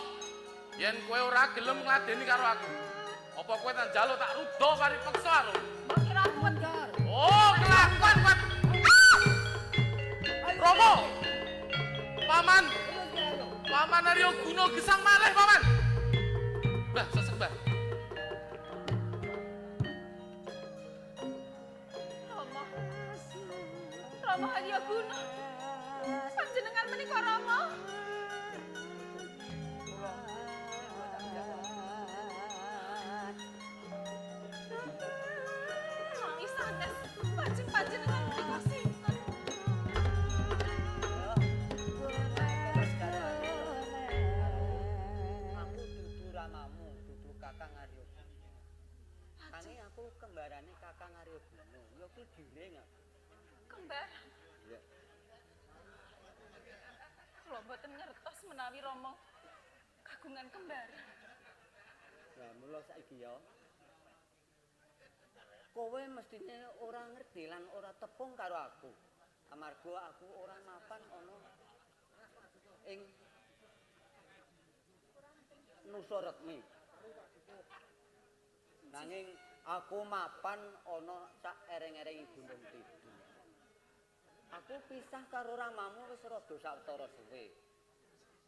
yen kowe ora gelem ngladeni karo aku, apa kowe tak njaluk tak ruda paripeksa Arum? Mbok kira aku wedi. Oh, kelakuan kowe. Romo. Paman. Paman Arya Guna gesang malih, Paman. Mbah, sesek, Mbah. Rama. Rama Arya Guna. Panjenengan menika Rama. Nangis sanes lajeng panjenengan menika sinten? Aku dudu ramamu, dudu Kakang Arya Guna. Kanging aku kembarane Kakang Arya Guna. Ya kuwi giring aku. Kembaran. Iya. Kula mboten ngertos menawi Rama kagungan kembaran. Lah mula saiki ya. Kowe mestine ora ngerti lan ora tepung karo aku. Amarga aku ora mapan ana ing Nusa Rekmi. Nanging aku mapan ana sak ereng-ereng Gunung Tidung. Aku pisah karo ramamu wis rada sawetara suwe.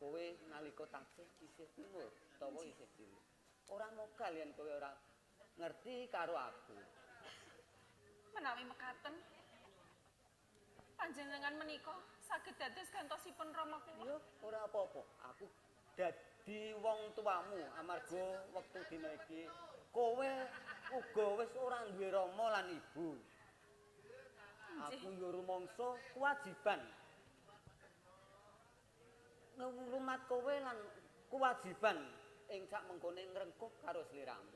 Kowe nalika taksih isih timur utawa isih cilik. Ora mogal yen kowe ora ngerti karo aku. Menawi mekaten panjenengan menika saged dados gantosipun Rama kula. Yo ora apa-apa. Aku dadi wong tuamu amarga wektu dina iki kowe uga wis ora duwe rama lan ibu. Aku yo rumangsa kewajiban ngrumat kowe lan kewajiban ing sak mengkone ngrengkuh karo sliramu.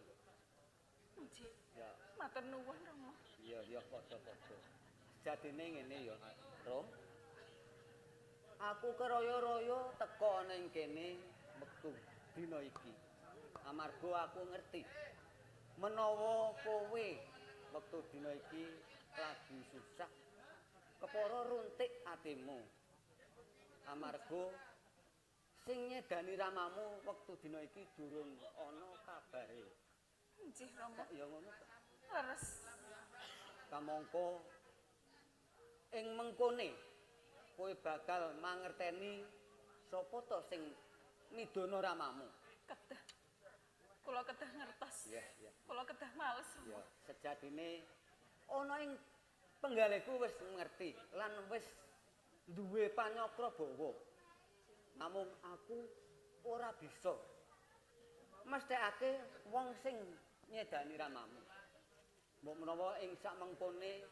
Nggih. Ya. Matur nuwun Rama. Iya, iya padha-padha. Sejatine ngene ya, Rom. Aku keroyo-royo teka ning kene wektu dina iki. Amarga aku ngerti menawa kowe wektu dina iki lagi susah, kepara runtik atimu. Amarga sing nyedani ramamu wektu dina iki durung ana kabare. Nggih, Rama. Ya ngono ta. Leres. Kamangka ing mengkone kowe bakal mangerteni sapa to sing midana ramamu. Kedah. Kula kedah ngertos. Iya, iya. Kula kedah males. Ya, sejatine ana ing penggalihku wis ngerti lan wis duwe panyakra bawa. Namung aku ora bisa mesthekake wong sing nyedani ramamu. Mbok menawa ing sak mengkone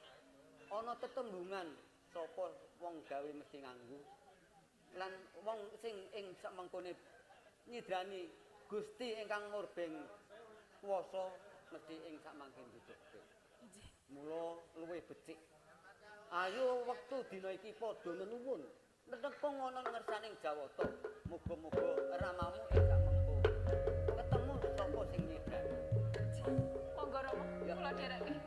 ana tetembungan sapa wong gawe mesti nganggo lan wong sing ing sak mengkone nyidrani Gusti ingkang murbeng kuwasa mesti ing sak mangke duduke. Mula luwih becik. Ayo wektu dina iki padha nenuwun nenekung ana ngersaning Jawata. Muga-muga ramamu ing sak mengko ketemu sapa sing nyidrani. Monggo Rama, kula dhereke.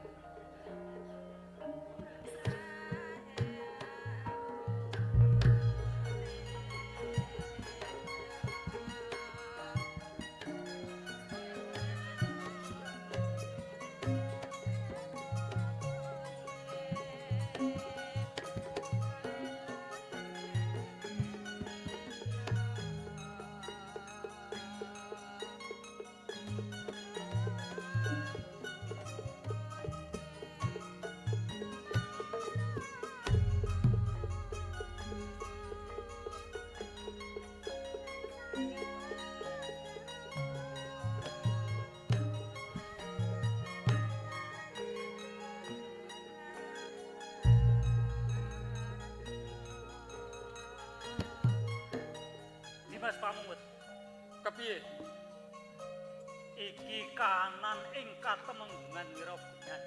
Dimas Pamungut, Kepiye? Iki kahanan ing katemenggungan Wiragunan.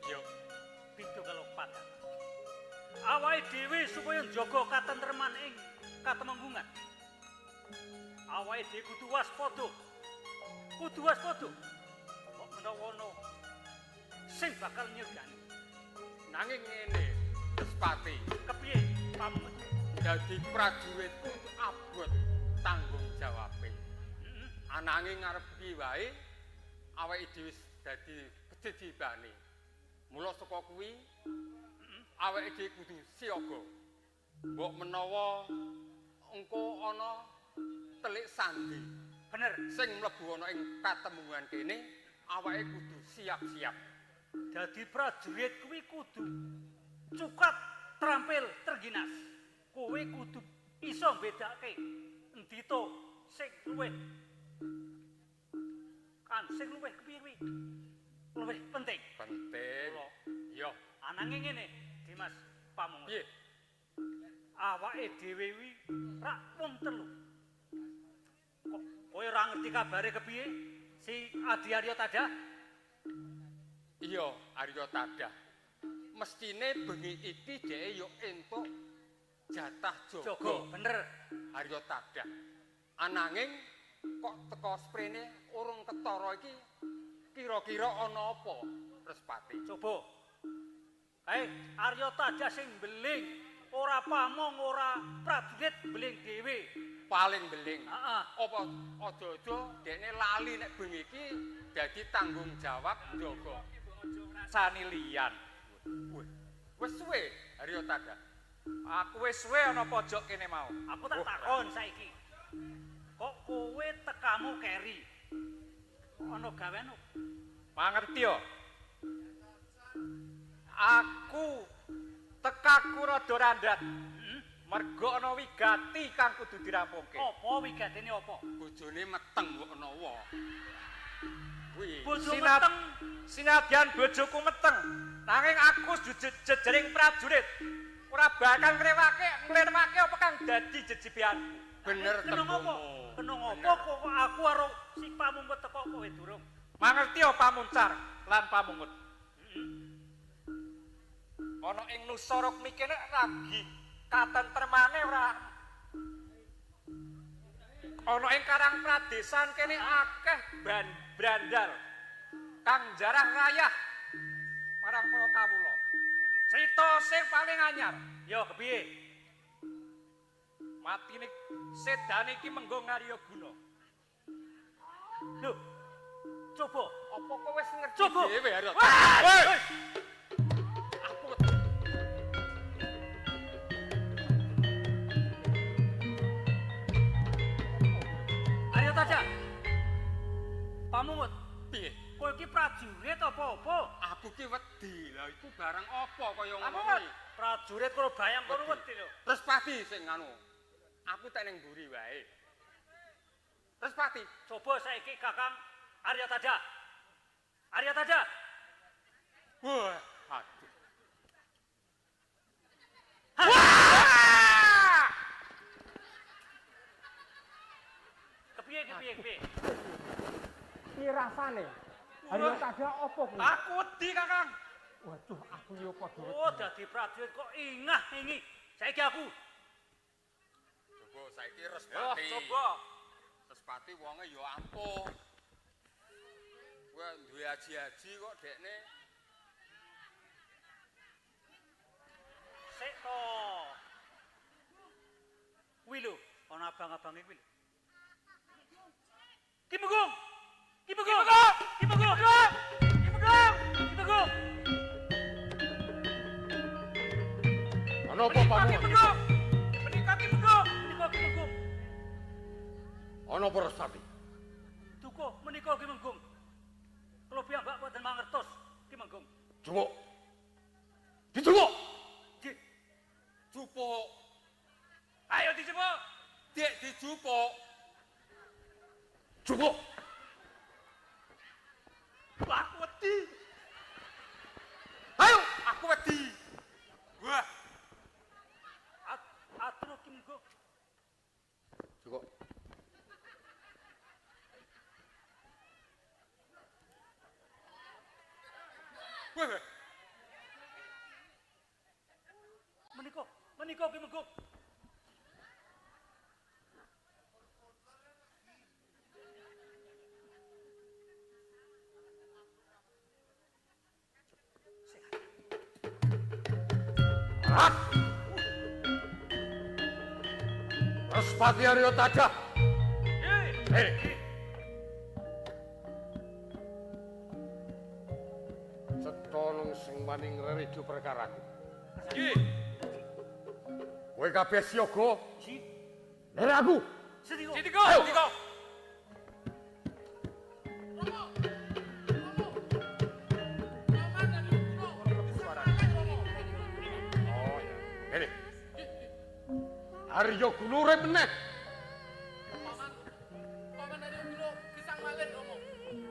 Yo, beda karo padang. Awake dhewe supaya njaga katentreman ing katemenggungan. Awake dhewe kudu waspada. Kudu waspada. Kok menawa ana sing bakal nyegani. Nanging ngene, Respati. Kepiye, Pamungut? Dadi prajuritku abot tanggung jawabe. Ananging ngarep piye wae awake dhewe dadi kejejibane. Mula saka kuwi awake dhewe kudu siaga. Mbok menawa engko ana telik sandi. Bener, sing mlebu ana ing katemungan kene awake kudu siap-siap. Dadi prajurit kuwi kudu cukat, terampil, trengginas. Kowe kudu iso mbedake endi to sing luwih kan sing luwih kepiye kuwi luwih penting. Penting. Iya. Ananging ngene, Dimas Pamungut. Piye? Awake dhewe kuwi rak wong telu. Kok kowe ora ngerti kabare kepiye si Adi Arya Tadah? Iya, Arya Tadah. Mestine bengi iki dheke yo entuk jatah jaga. Jaga, bener. Arya Tadah. Ananging kok teko sprene urung ketara iki kira-kira ana apa, Respati? Coba. Kae Arya Tadah sing beling, ora pamong, ora prajurit, beling dhewe. Paling beling. Heeh. Apa aja-aja dekne lali nek bengi iki dadi tanggung jawab jaga. Rasani liyan. Wis suwe Arya Tadah. Aku wis suwe ana pojok kene mau. Aku tak takon saiki. Kok kowe tekamu keri? Kok ana gawean? Mangerti yo. Aku tekaku rada randhat. Mergo ana wigati kang kudu dirampungke. Apa wigatine apa? Bojone meteng mbok menawa. Kuwi. Bojo meteng, sinadyan bojoku meteng. Nanging aku jejering prajurit. Ora bakal ngrewake, nglirwake apa kang dadi jejibeanku. Bener kena ngopo? Kena ngopo kok aku karo si Pamungut teko kowe durung? Mangerti ya Pamuncar lan Pamungut. Ana ing Nusa Rukmi kene lagi katentremane ora ana ing Karang Pradesan kene akeh brandal kang jarah rayah marang para kawula. Crita sing paling anyar ya kepiye? Matine sedane iki menggo Ngarya Guna. Lho. Coba, apa kowe wis ngerti dhewe Arya? Woi. Arya Tadah. Pamungut. Piye? Kowe iki prajurit apa-apa? Aku ki wedi. Lah iku barang apa kaya ngono Pamungut. kuwi? Prajurit karo bayang kono wedi lho. Respati sing anu. Aku tek ning mburi wae. Respati. Coba saiki Kakang Arya Tada. Arya Tada. Wah, aduh. Wah! Kepiye kepiye kepiye? Piye rasane? Arya Tada apa kuwi? Aku wedi, Kakang. Waduh, aku yo padha wedi. Oh, dadi prajurit kok ingah ingi. Saiki aku. Coba saiki Respati. Yo, coba. Respati wonge yo ampuh. Kowe duwe aji-aji kok dekne. Sik to. Kuwi lho, ana abang-abange kuwi lho. Ki Menggung. Ki Menggung. Ki Menggung. Ki Menggung. Ki Menggung. Ana apa Menika Ki Pamungut? Menggung. Menika Ki Menggung. Menika Ki Menggung. Ana apa Respati? Duka menika Ki Menggung. Kula piyambak boten mangertos Ki Menggung. Jupuk. Dijupuk. Nggih. Jupuk. Ayo dijupuk. Dek dijupuk. Jupuk. Aku wedi. Ayo. Aku wedi. Wah, Atur Ki Menggung. Jupuk. wah. Menika, menika Ki Menggung. Respati Arya Tada. Hei. Cetha nang sing wani ngrerejo perkaraku. Nggih. Kowe kabeh siaga. Nggih. Nderek aku. Sendika. Sindika. Ayo. Sindika. Oh ya. Ngene. Arya Guna urip meneh. Paman, Paman Arya Guna gesang malih Rama.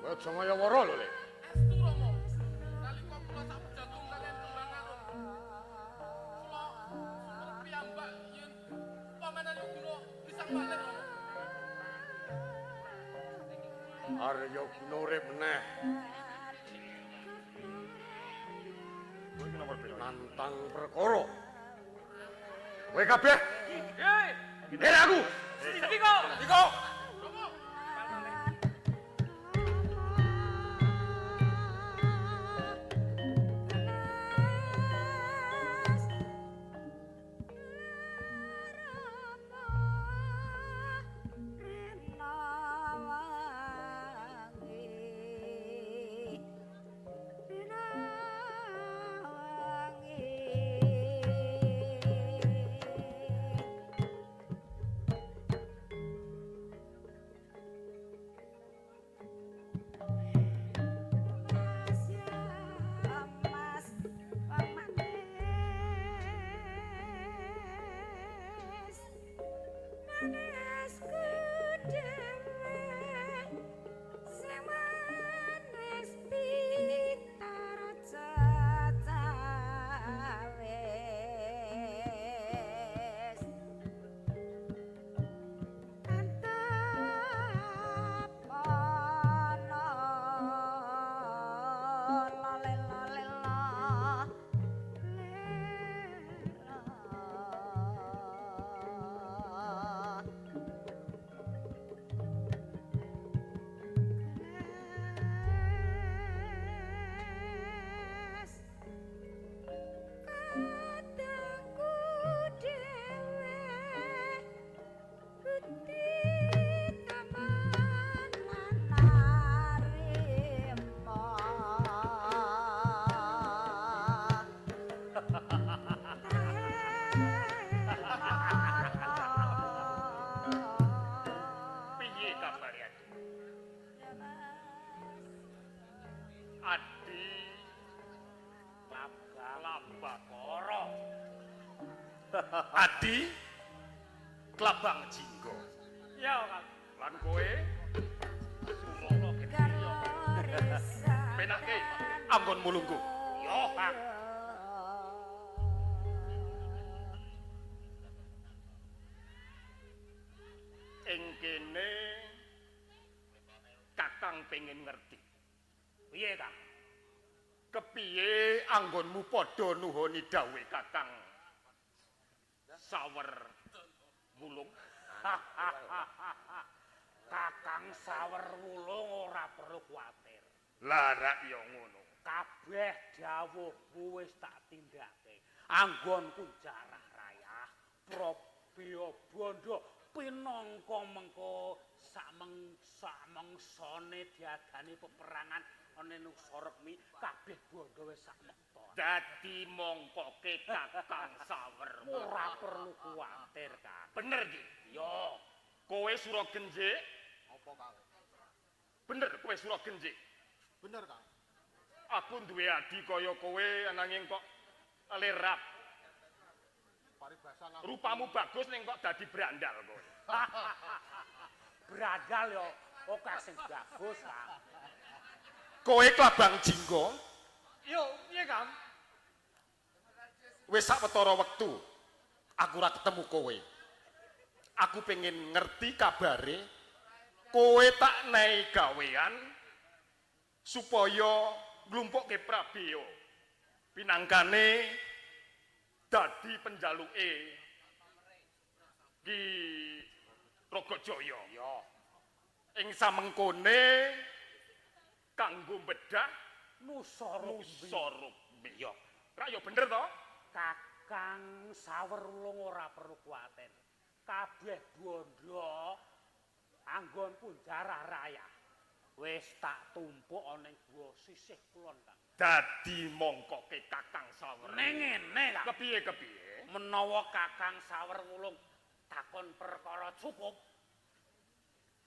Kowe aja ngaya-wara lho, Le. Estu Rama. Nalika kula sampun jagung kaliyan kembang arum. Kula suwun piyambak yen Paman Arya Guna gesang malih Rama. Arya Guna urip meneh. Kowe iki nomor piro? Nantang perkara. Kowe kabeh Nggih. nderek aku. Sindika. Sindika. Adi Klabakara. Adi Klabang Jinggo. Ya, Kang. Lan kowe Surana Gedya. Penake anggonmu lungguh. Yo, Kang. Ing kene Kakang pengen ngerti. Piye, Kang? Kepiye anggonmu padha nuhoni dawuhe Kakang Sawer Wulung? Kakang Sawer Wulung ora perlu kuwatir. Lah rak ya ngono. Kabeh dawuhmu wis tak tindakake. Anggonku jarah rayah, probya bondo pinangka mengko sak-mengsane diadani peperangan ana Nusa Rekmi kabeh bondo wis sak mekta. Dadi mongkoke Kakang Sawer ora perlu kuwatir, Kang. Bener iki? Yo. Kowe Sura Genjik? Apa, Kang? Bener kowe Sura Genjik? Bener, Kang. Aku duwe adi kaya kowe ananging kok lerap. Paribasan aku. Rupamu bagus ning kok dadi brandal kowe. Brandal yo akeh sing bagus, Kang. Kowe Klabang Jinggo? Yo, piye, Kang? Wis sawetara wektu aku ora ketemu kowe. Aku pengen ngerti kabare kowe tak nei gawean supaya nglumpukke Prabeya. Pinangkane dadi penjaluke Ki Ragajaya. Ya. Ing samengkone kanggo bedah Nusa Rukmi. Ya. Rak ya bener to? Kakang Sawer Wulung ora perlu kuwatir. Kabeh bondo anggonku jarah rayah. Wis tak tumpuk ana ing gua sisih kulon, Kang. Dadi mongkoke Kakang Sawer. Ning ngene, Kang. Kepiye-kepiye? Menawa Kakang Sawer Wulung takon perkara cukup,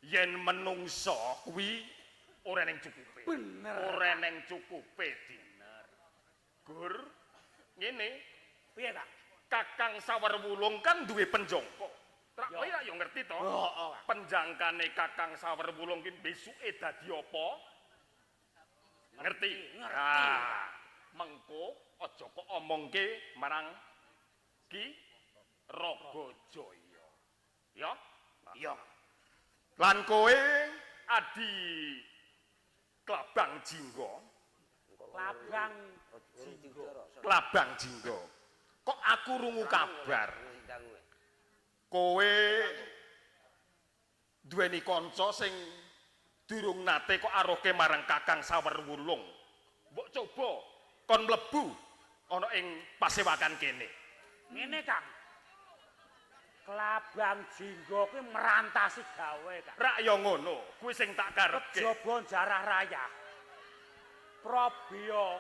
yen menungsa kuwi ora ning cukupe. Bener. Ora ning cukupe, Bener. Gur ngene, piye, Kang? Kakang Sawer Wulung kan duwe penjangka. Rak kowe ya ngerti to? Heeh. Penjangkane Kakang Sawer Wulung ki besuke dadi apa? Ngerti? Ngerti. Nah, mengko aja kok omongke marang Ki Ragajaya. Ya? Ya. Lan kowe Adi Klabang Jinggo. Klabang Jinggo. Klabang Jinggo. Kok aku rungu kabar kowe duweni kanca sing durung nate kok aruhke marang Kakang Sawer Wulung. Mbok coba kon mlebu ana ing pasewakan kene. Ngene, Kang. Klabang Jinggo kuwi merantasi gawe, Kang. Rak ya ngono, kuwi sing tak karepke. Kejaba jarah rayah. Probya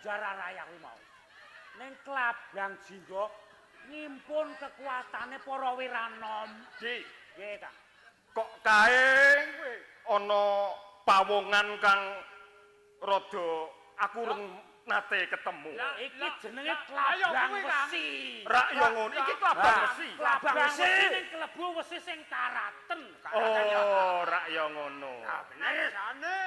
jarah rayah kuwi mau. Ning Klabang Jinggo ngimpun kekuatane para wiranom. Di, nggih, Kang. Kok kae ana pawongan kang rada aku rung nate ketemu. Iki jenenge klabang wesi. Rak ya ngono, iki klabang wesi. Klabang wesi ning klebu wesi sing karaten. Oh, rak ya ngono. Bener. Jane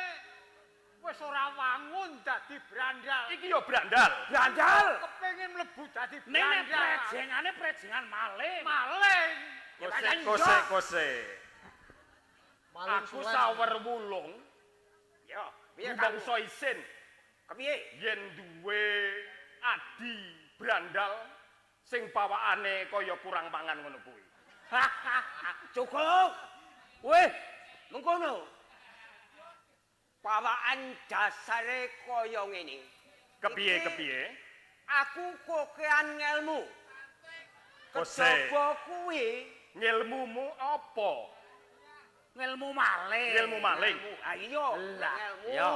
wis ora wangun dadi brandal. Iki ya brandal. Brandal. Kepengin mlebu dadi Ning nek brandal. prejengane prejengan maling. Maling. Kose kose kose. Maling Aku suwen. Sawer Wulung. Ya, piye Kang? Bangsa isin Kepiye? yen duwe adi brandal sing pawakane kaya kurang pangan ngono kuwi. Cukup. Weh, mengkono. Pawakan dasare kaya ngene. Kepiye Iki kepiye? Aku kokean ngelmu. Kose. Kejaba kuwi Ngelmumu apa? Ngelmu maling. Ngelmu maling. Ah iya, Lah, ngelmu. iya.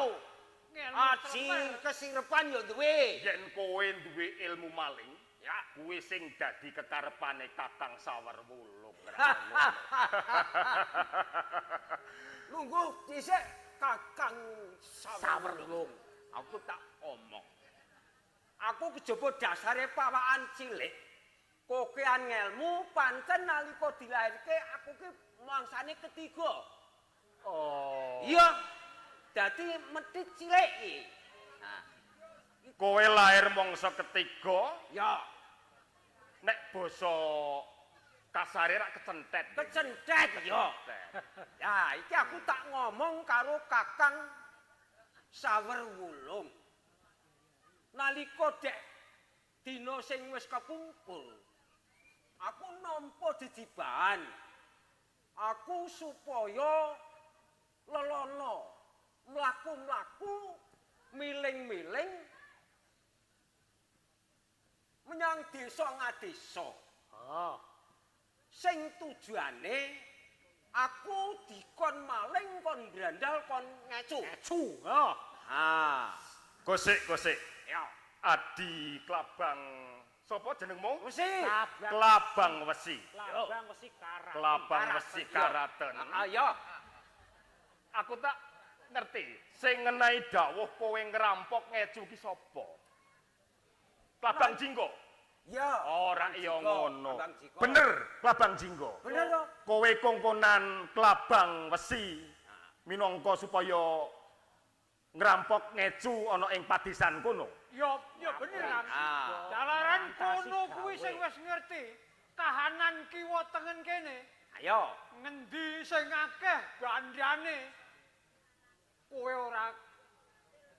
Aji kesirepan ya duwe. Yen kowe duwe ilmu maling, ya kuwi sing dadi kekarepane Kakang Sawer Wulung. Lungguh dhisik Kakang Sawer Wulung. Aku tak omong. Aku kejaba dasare pawakan cilik. Kokean ngelmu pancen nalika dilairke aku ki mangsane ketiga. Oh. Iya. Dadi methit cilik iki. Nah, Kowe lahir mangsa ketiga, ya nek basa kasare rak kecentet. Kecentet ya. Ya, iki aku tak ngomong karo Kakang Sawer Wulung. Nalika dek dina sing wis kepungkur, aku nampa jejibahan. Aku supaya lelono, mlaku-mlaku, miling-miling menyang desa ngadesa. Oh. Sing tujuane aku dikon maling, kon brandal, kon ngecu. Ngecu, oh. Ha. Kosik, kosik. Ya. Adi Klabang sapa jenengmu? Wesi. Klabang Wesi. Klabang Wesi Karaten. Klabang Wesi Karaten. Ayo. Aku tak ngerti sing ngenahi dawuh kowe ngrampok ngecu ki sapa? Klabang Jinggo. Ya. Ora iya ngono. Klabang Jinggo. Bener, Klabang Jinggo. Bener to? Kowe kongkonan Klabang Wesi minangka supaya ngrampok ngecu ana ing padisan kono. Ya, ya bener Kang. Ah. Jalaran kono kuwi sing wis ngerti kahanan kiwa tengen kene. Ayo. Ngendi sing akeh bandane? Kowe ora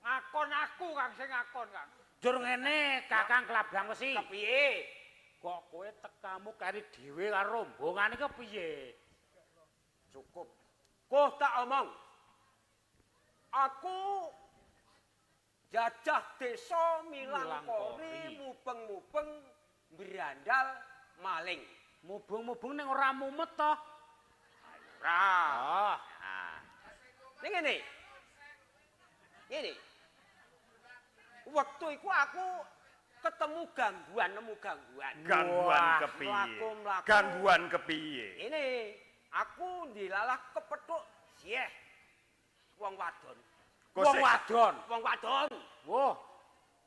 ngakon aku Kang sing ngakon Kang. Jur ngene Kakang Klabang Wesi. Kepiye? Kok kowe tekamu kari dhewe karo rombongan iki piye? Cukup. Koh tak omong. Aku jajah desa milangkori mubeng-mubeng brandal maling. Mubeng-mubeng ning ora mumet to? Ora. Ah. Ning ngene. Ngene. Wektu iku aku ketemu gangguan, nemu gangguan. Gangguan kepiye? Mlaku-mlaku. Gangguan kepiye? Ini aku dilalah kepethuk sieh wong wadon. Wong wadon. Wong wadon. Wah,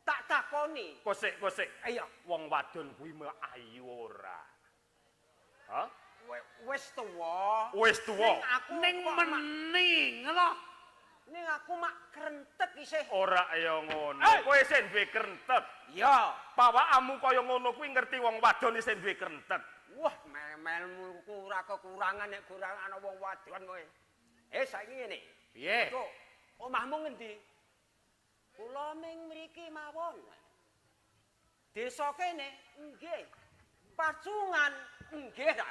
tak takoni. Kosik, kosik. Ayo, wong wadon kuwi ayu ora? Hah? Wis tuwa. Wis tuwa. Ning meni ngono. Ning aku mak krentek isih. Ora ya ngono. Kowe isih duwe krentek. Iya. Pawakmu kaya ngono kuwi ngerti wong wadon isih duwe krentek. Wah, mel-melmu ku ora kekurangan nek kurang ana wong wadon kowe. Saiki ngene. Piye? Cuk, omahmu ngendi? Kula ming mriki mawon. Desa kene? Nggih. Pacungan? Nggih ta.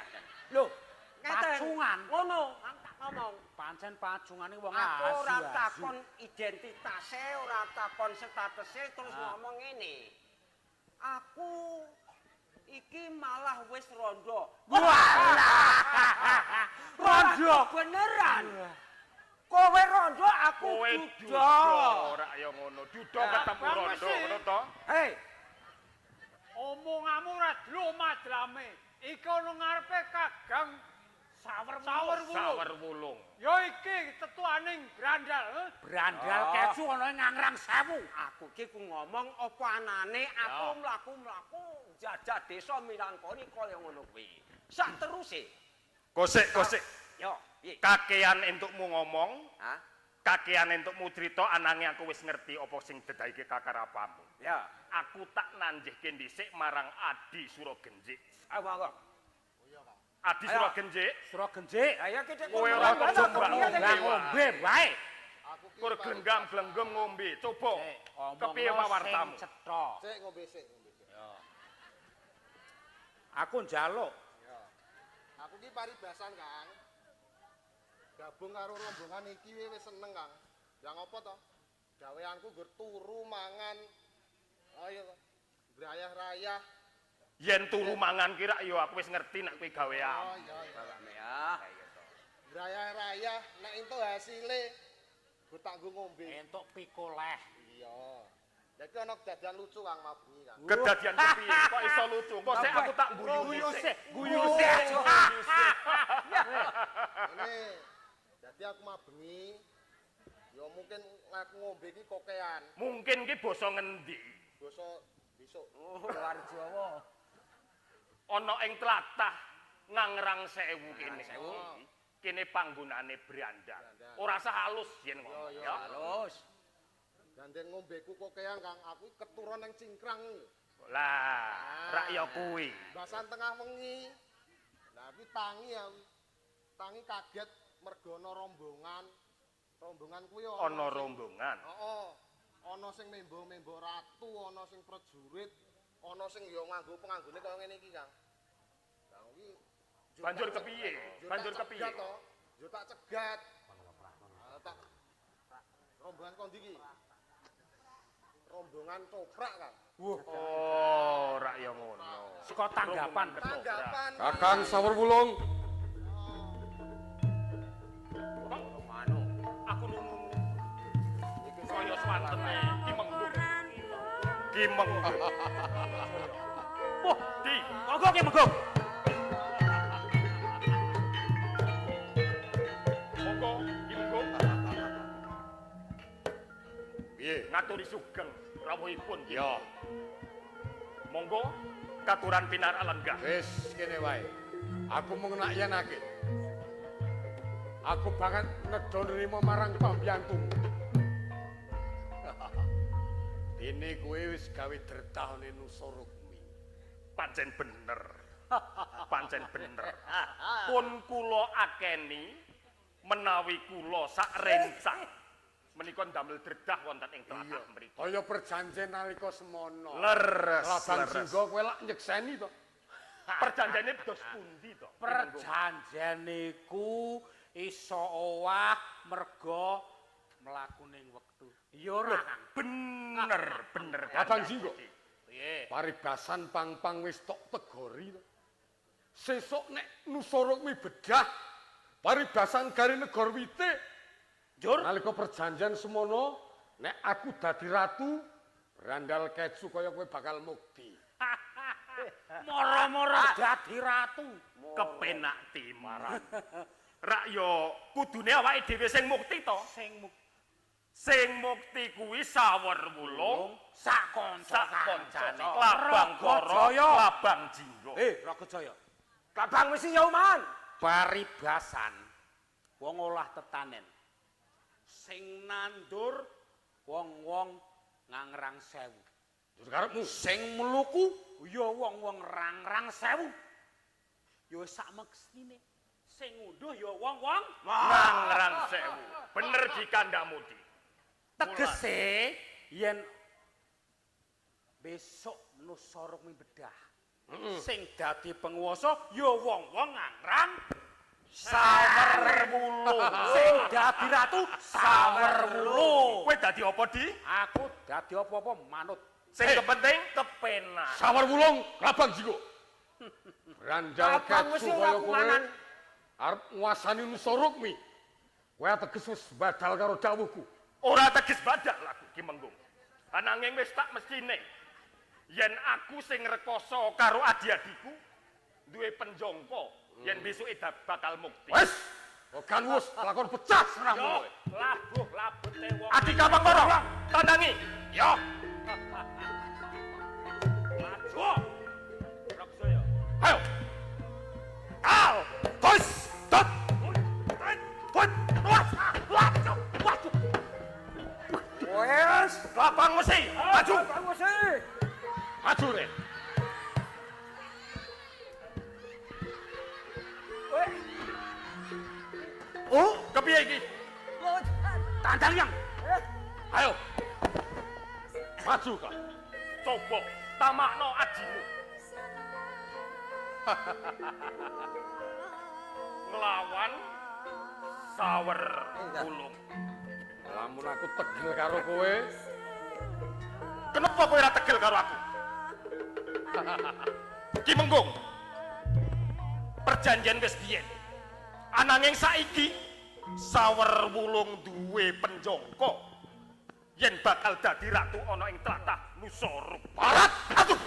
Lho, ngeten. Pacungan? Ngono, tak ngomong. Pancen pacungane wong Aku asu. ora takon identitase, ora takon statuse, terus ngomong ngene. Aku iki malah wis rondo. Walah. Rondo beneran. Kowe rondo, aku Kowe duda. Ora ya ngono. Duda ketemu rondo ngono to? Hei. Omonganmu ora dlomadlame. Iki ana ngarepe Kakang Sawer Sawer Wulung. Sawer Wulung. Ya iki tetuaning brandal. Brandal kecu ana ing Ngangrang Sewu. Aku iki ku ngomong apa anane aku mlaku-mlaku jajah desa milangkoni kaya ngono kuwi. Sak teruse. Kosik, kosik. Yo, piye? Kakean entukmu ngomong, Hah? Kakean entukmu crita ananging aku wis ngerti apa sing dedaike kakarapamu. Ya. Aku tak nanjihke dhisik marang Adi Suragenjik. Ayo monggo. Adi Suragenjik. Suragenjik. Ayo kita Kowe ora kejambak ngombe wae. Kur glenggam-glenggem ngombe. Coba. Kepiye pawartamu? Cetha. Sik ngombe sik, ngombe sik. Ya. Aku njaluk. Ya. Aku ki paribasan, Kang. Gabung karo rombongan iki wis seneng, Kang. Lah ngopo to? Gaweanku nggur turu mangan. Ayo to. Brayah-rayah. Yen turu mangan ki rak ya aku wis ngerti nek kuwi gawean. Oh iya iya. Ya. Brayah-rayah nek entuk hasile nggur tak nggo ngombe. Entuk pikoleh. Iya. Lah iki ana kedadian lucu Kang mabengi, Kang. Kedadian kepiye? Kok iso lucu? Kok sik aku tak guyu sik. Guyu sik. Ini dadi aku mabengi Ya mungkin aku ngombe iki kokean. Mungkin ki basa ngendi? Basa besok. Oh, luar Jawa. Ana ing tlatah Ngangrang Sewu kene. Kene panggonane Brandang. Ora sah halus yen ngomong ya. Halus. Gandeng ngombeku kokean Kang, aku keturun nang Cingkrang. Lah, rak ya kuwi. Basan tengah wengi. Lah kuwi tangi aku. Tangi kaget mergo ana rombongan. Rombongan kuwi ana rombongan. Heeh. Ana sing membo-membo ratu, ana sing prajurit, ana sing ya nganggo penganggone kaya ngene iki, Kang. Lah kuwi banjur kepiye? Banjur kepiye? Yo tak cegat. Tak rombongan kondi iki? Rombongan toprak, Kang. Oh, rak ya ngono. Saka tanggapan. Tanggapan. Kakang Sawur Wulung. Manu, aku nunggu. Kaya swantene Ki Menggung. Ki Menggung. Wah, Di, monggo Ki Menggung. Monggo Ki Menggung. Piye? Ngaturi sugeng rawuhipun. Ya. Monggo katuran pinarak lenggah. Wis kene wae. Aku mung nak yenake. Aku banget nedha nrimo marang pambiyantumu. Dene kowe wis gawe dretahane Nusa Rukmi. Pancen bener. Pancen bener. Pun kula akeni menawi kula sak rencang menika ndamel dredah wonten ing tlatah mriki. Kaya perjanjian nalika semono. Leres. Labang Jingga kowe lak nyekseni to. Perjanjiane dos pundi to? Perjanjian iku iso owah merga mlaku ning wektu. Ya ora, Kang. Bener, bener. Labang Jingga. Piye? Paribasan pang-pang wis tok tegori to. Sesuk nek Nusa Rukmi bedah, paribasan gari negara wite. Njur nalika perjanjian semono, nek aku dadi ratu, brandal keju kaya kowe bakal mukti. Moro-moro dadi ratu. Kepenak timaran. Rak yo kudune awake dhewe sing mukti to. Sing mukti kuwi Sawur Wulung sak kanca-kancane. Klabang Kara, Klabang Jingga. Raga Jaya. Klabang wis ya uman. Paribasan wong olah tetanen. Sing nandur wong-wong Ngangrang Sewu. Terus karepmu sing mluku ya wong-wong Rangrang Sewu. Ya sak meksine. Sing ngunduh ya wong-wong Ngangrang Sewu. Bener dikandhamu, Di. Tegese yen besok Nusa Rukmi bedah. Sing dadi penguasa ya wong-wong Ngangrang Sawur Wulung. Sing dadi ratu Sawur Wulung. Kowe dadi apa, Di? Aku dadi apa-apa manut. Sing kepenting kepenak. Sawur Wulung, Klabang Jingga. Brandal keju kaya kowe arep nguasani Nusa Rukmi. Kowe teges wis badal karo dawuhku. Ora teges badal aku Ki Menggung. Ananging wis tak mestine yen aku sing rekoso karo adi-adiku duwe penjongko yen besuke bakal mukti. Wis, kan wis lakon pecah serahmu kowe. Labuh labete wong. Adi Kapangkara, tandangi. Yo. Maju. Raksaya. Ayo. Al, tos, tot. Put, wat, Wes, Klabang Wesi, maju. Klabang Wesi. Maju, Ren. Oh, kepiye iki? Tandang yang. Ayo. Maju, Kak. Coba tamakno ajimu. Nglawan Sawur Wulung. Lamun aku tegel karo kowe. Kenapa kowe ora tegel karo aku? Ki Menggung. Perjanjian wis biyen. Ananging saiki Sawur Wulung duwe penjongko yen bakal dadi ratu ana ing tlatah Nusa Rukmi. Parat, aduh.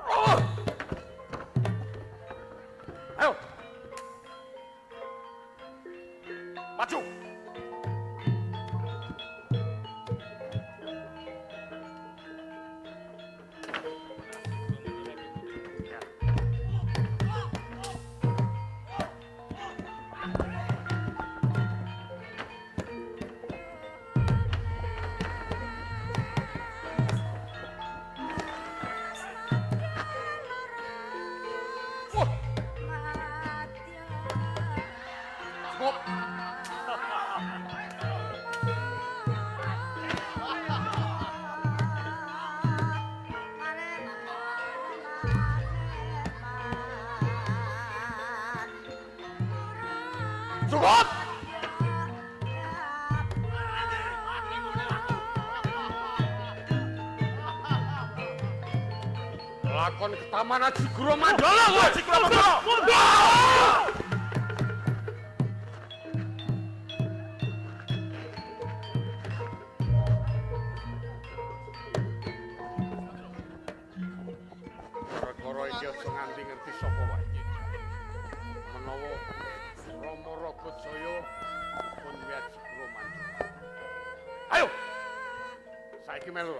Oh. Ayo. Maju. Cukup. Lakon ketaman Aji Guru Mandala kowe. Aji Guru Mandala. Mundur. Perkara iki aja nganti ngerti sapa wae. Menawa Rama Ragajaya pun Aji Guru Mandala. Ayo. Saiki melu.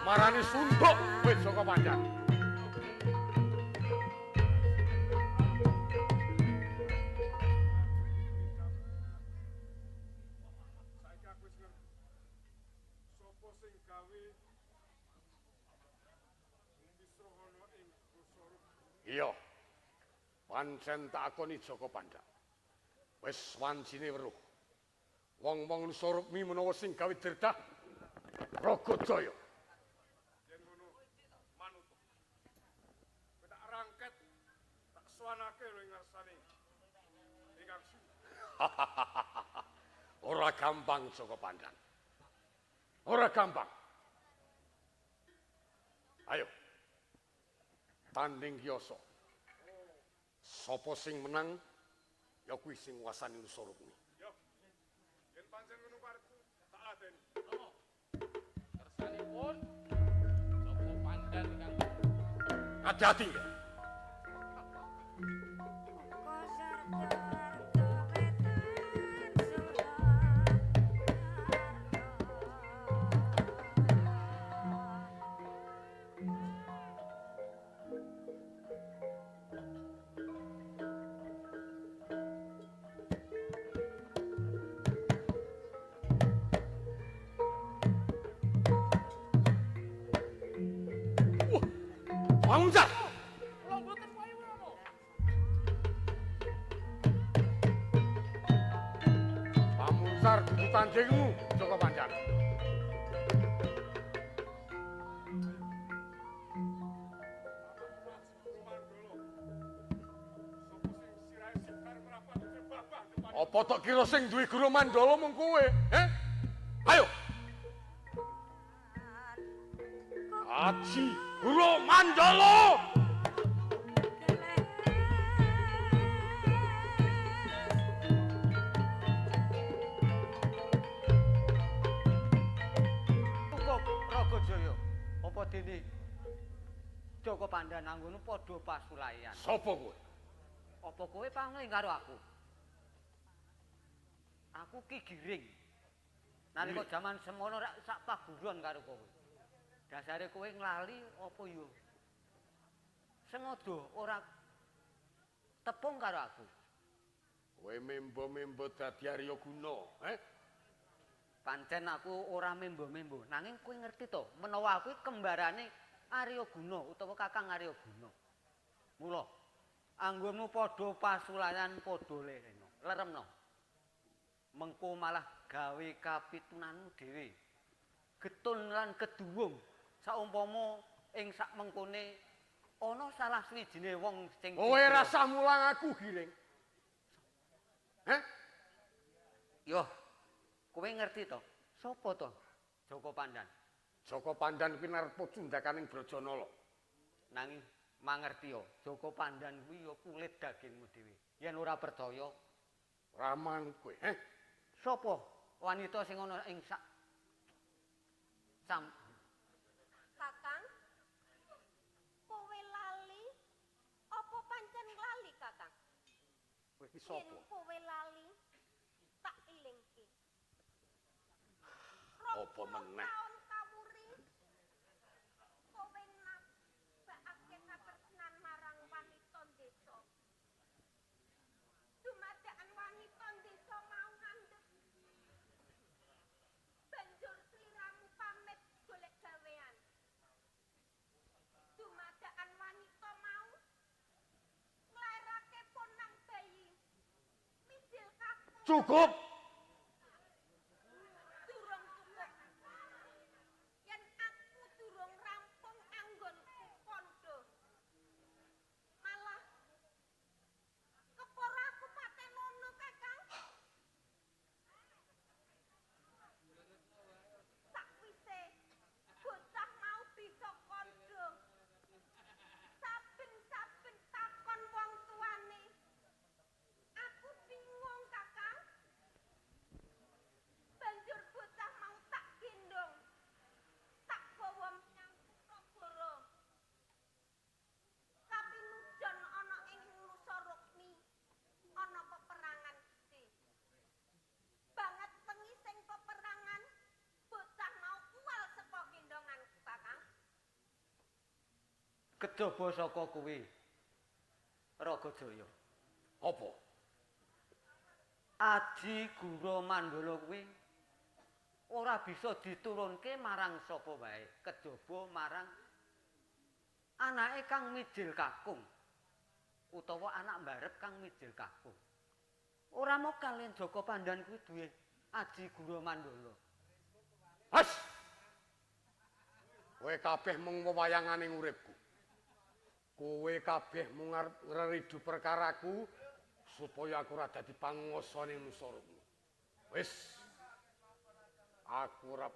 Marani sunduk kowe Joko Pandan. Saiki aku wis ngerti. Sapa sing gawe misro ana ing Nusa Rukmi? Iya. Pancen tak akoni Joko Pandan. Wis wancine weruh. Wong-wong Nusa Rukmi menawa sing gawe dredah Ragajaya. Yen ngono manut. Kowe tak rangket, tak suwanake lho ing ngarsane ingkang suhu. Ora gampang Joko Pandan. Ora gampang. Ayo. Tanding kiyosa. Sapa sing menang ya kuwi sing nguasani Nusa Rukmi. Yo. Yen pancen ngono karepku, tak ladeni. Kersanipun Joko Pandan ingkang Hati-hati nggih. Bangun. Kula mboten payu Rama. Pamuncar dudu tandingmu, Joko Pandan. Apa tok kira sing duwe Guru Mandala mung kowe, eh? Ayo. Aji Guru Mandala. Cukup Ragajaya. Apa dene Joko Pandan anggonmu padha pasulayan? Sapa kowe? Apa kowe pangling karo aku? Aku Ki Giring. Nalika jaman semono rak sak paguron karo kowe. Dasare kowe nglali apa yo? Sengaja ora tepung karo aku. Kowe membo-membo dadi Arya Guna, eh? Pancen aku ora membo-membo, nanging kowe ngerti to, menawa aku kembarane Arya Guna utawa Kakang Arya Guna. Mula anggonmu padha pasulayan padha lereno, leremno. Mengko malah gawe kapitunanmu dhewe. Getun lan keduwung saumpama ing sak mengkone ana salah swijine wong sing kowe rasah mulang aku Giring. Heh? Yo. Kowe ngerti to? Sapa to? Joko Pandan. Joko Pandan kuwi narpa cundhakaning Brajanala. Nanging mangerti yo, Joko Pandan kuwi yo kulit dagingmu dhewe. Yen ora percaya, raman kowe, heh? Sapa wanita sing ana ing sak sam Kakang, kowe lali apa pancen lali, Kakang? Kowe iki sapa? Yen kowe lali, tak ilingke. Apa meneh? Taun kawuri kowe nabakake katresnan marang wanita desa. Dumadakan wanita desa mau ngandhut. Banjur sliramu pamit golek gawean. Dumadakan wanita mau nglairake ponang bayi. Cukup. Durung cukup. Yen aku durung rampung anggonku kandha. Malah kepara aku patenono, Kakang. Sakwise bocah mau bisa kandha. Saben-saben takon wong tuane. Aku bingung, Kakang. Banjur bocah mau tak gendong. Tak gawa menyang kutha Goro. Kapinujon ana ing Nusa Rukmi, ana peperangan gedhe. Banget wengi sing peperangan, bocah mau uwal saka gendonganku, Kakang. Kejaba saka kuwi Raga Jaya. Apa? Aji Guru Mandala kuwi ora bisa diturunke marang sapa wae, kejaba marang anake kang mijil kakung utawa anak mbarep kang mijil kakung. Ora mokal yen Jaka Pandan kuwi duwe Aji Guru Mandala. Has. Kowe kabeh mung wewayangane uripku. Kowe kabeh mung arep ngreridu perkaraku supaya aku ora dadi panguwasa ning Nusa Rukmi. Wis. Aku ora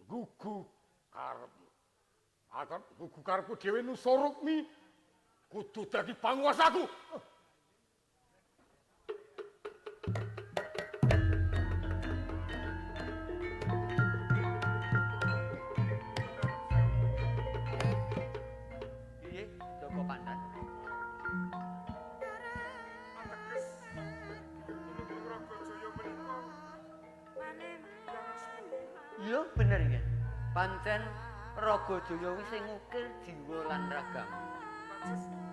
gugu karepmu. Aku arep gugu karepku dhewe Nusa Rukmi kudu dadi panguwasaku. Piye Jaka Pandan? Ateges tumunggung Raga Jaya menika tiyang sepuh. Iya bener nggih. Pancen Raga Jaya kuwi sing ngukir jiwa lan ragamu. Ateges inggih.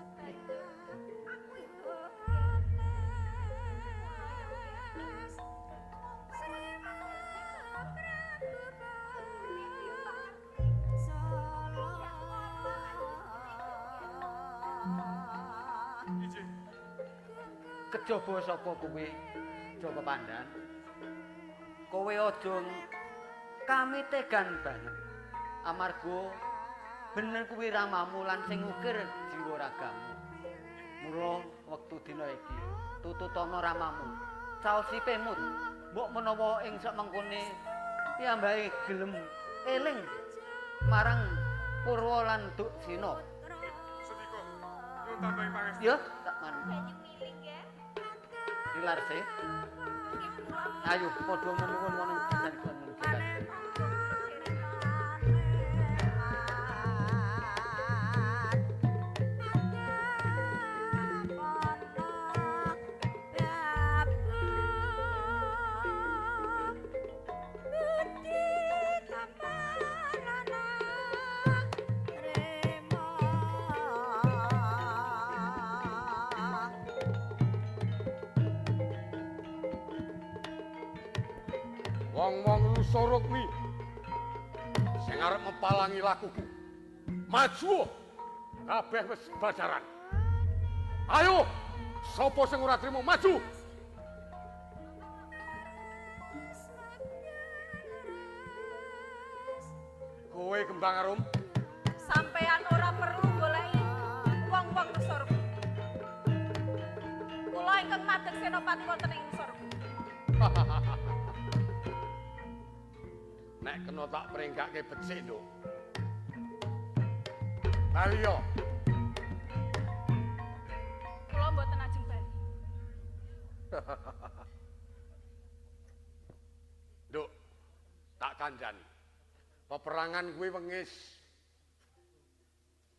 Kejaba saka kuwi Jaka Pandan, kowe aja kamitegan banget. Amarga bener kuwi ramamu lan sing ngukir jiwa ragamu. Mula wektu dina iki tututana ramamu. Caosi pemut, mbok menawa ing sak mengkone piyambake gelem eling marang Purwa lan Duksina. Sendika nyuwun tambahi pangestu. Ya, tak manut. Banyu miling nggih. Dilarse. Nggih kula. Ayo padha menuwun wonten pisan. Wong-wong Nusa Rukmi sing arep mepalangi lakuku. Maju. Kabeh wis bajaran. Ayo, sapa sing ora trimo maju. Kowe Kembang Arum, Sampean ora perlu goleki wong-wong Nusa Rukmi. Kula ingkang madeg senopati wonten ing Nusa Rukmi. Nek kena tak prenggake becik, Nduk. Bali yo. Kula mboten ajeng bali. Nduk, tak kandhani. Peperangan kuwi wengis.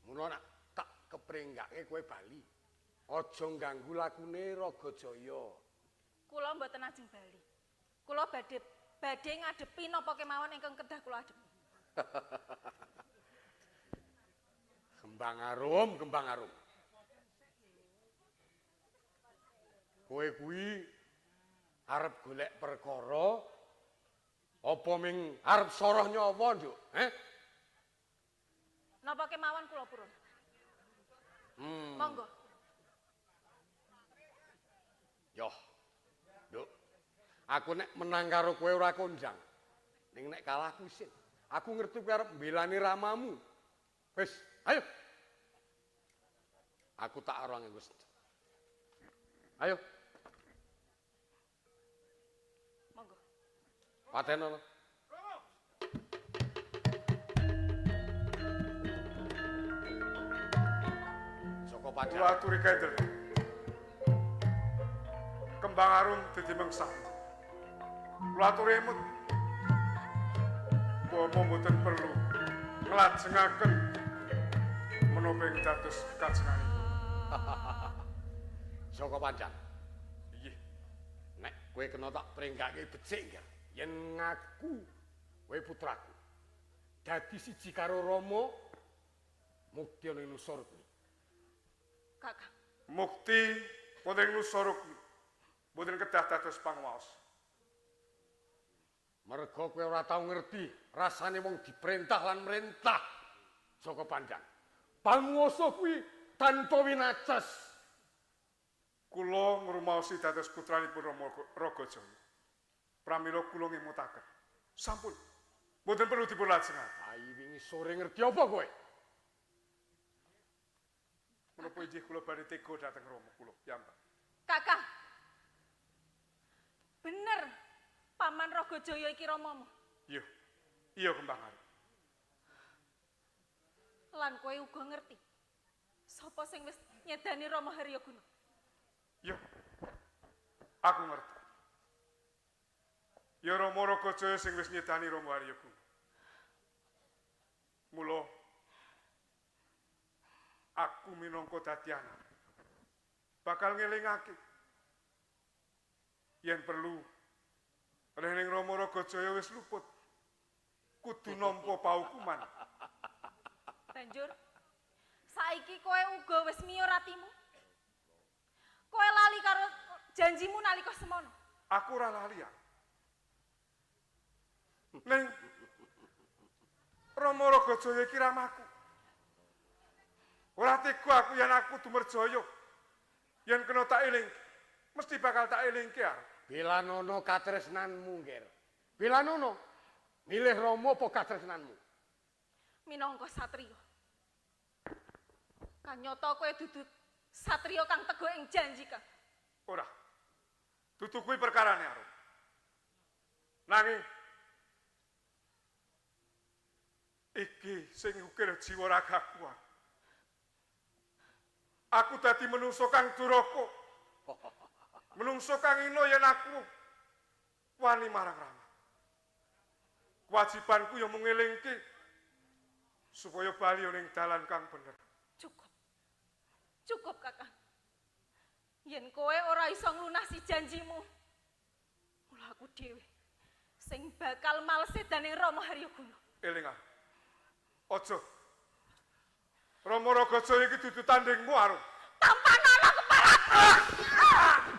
Mula nek tak keprenggake kowe bali. Aja ngganggu lakune Raga Jaya. Kula mboten ajeng bali. Kula badhe ngadepi napa kemawon ingkang kedah kula adepi. Kembang Arum, Kembang Arum. Kowe kuwi arep golek perkara apa ming arep soroh nyawa, Nduk? Heh? Napa kemawon kula purun? Monggo. Yoh. Nduk. Aku nek menang karo kowe ora kondang. Ning nek kalah aku isin. Aku ngerti kowe arep mbelani ramamu. Wis, ayo. Aku tak ora nganggo senjata. Ayo. Monggo. Patenono. Joko Pandan. Kula aturi kendel. Kembang Arum dadi mengsa. Kula aturi emut. Bapa mboten perlu nglajengaken menapa ing dados kajenganipun. Joko Pandan. Inggih. Nek kowe kena tak pringgake becik nggih. Yen ngaku kowe putraku. Dadi siji karo Rama mukti ana ing Nusa Rukmi. Kakang. Mukti wonten ing Nusa Rukmi. Mboten kedah dados pangwaos. Merga kowe ora tau ngerti rasane wong diperintah lan merintah. Joko Pandan. Panguwasa kuwi tanpa winates. Kula ngrumaosi dados putranipun Rama Ragajaya. Pramila kula ngemutaken. Sampun. Mboten perlu dipun lajengaken. Ayi wingi sore ngerti apa kowe? Menapa inggih kula badhe tega dhateng Rama kula piyambak. Kakang. Bener Paman Ragajaya iki ramamu. Iya. Iya Kembang Arum. Lan kowe uga ngerti sapa sing wis nyedani Rama Haryaguna. Iya. Aku ngerti. Ya Rama Ragajaya sing wis nyedani Rama Haryaguna. Mula aku minangka dadi anak bakal ngelingake yen perlu rening Rama Ragajaya wis luput kudu nampa paukuman. Banjur saiki kowe uga wis miyur atimu. Kowe lali karo janjimu nalika semono. Aku ora lali ya. Ning Rama Ragajaya iki ramaku. Ora tega aku yen aku dumerjaya. Yen kena tak eling, mesti bakal tak elingke arep. Bilanono katresnanmu, Ngger. Bilanono milih Rama apa katresnanmu? Minangka satriya. Kanyata kowe dudu satriya kang teguh ing janji, Kang. Ora. Dudu kuwi perkarane, Arum. Nanging iki sing ukir jiwa ragaku. Aku dadi menungso kang duraka. Menungso kang ino yen aku wani marang Rama. Kewajibanku ya mung ngelingke supaya bali ning dalan kang bener. Cukup. Cukup, Kakang. Yen kowe ora iso nglunasi janjimu, mula aku dhewe sing bakal males sedaning Rama Haryaguna. Eling aku. Aja. Rama Ragajaya iki dudu tandingmu, Arum. Tampanana keparat.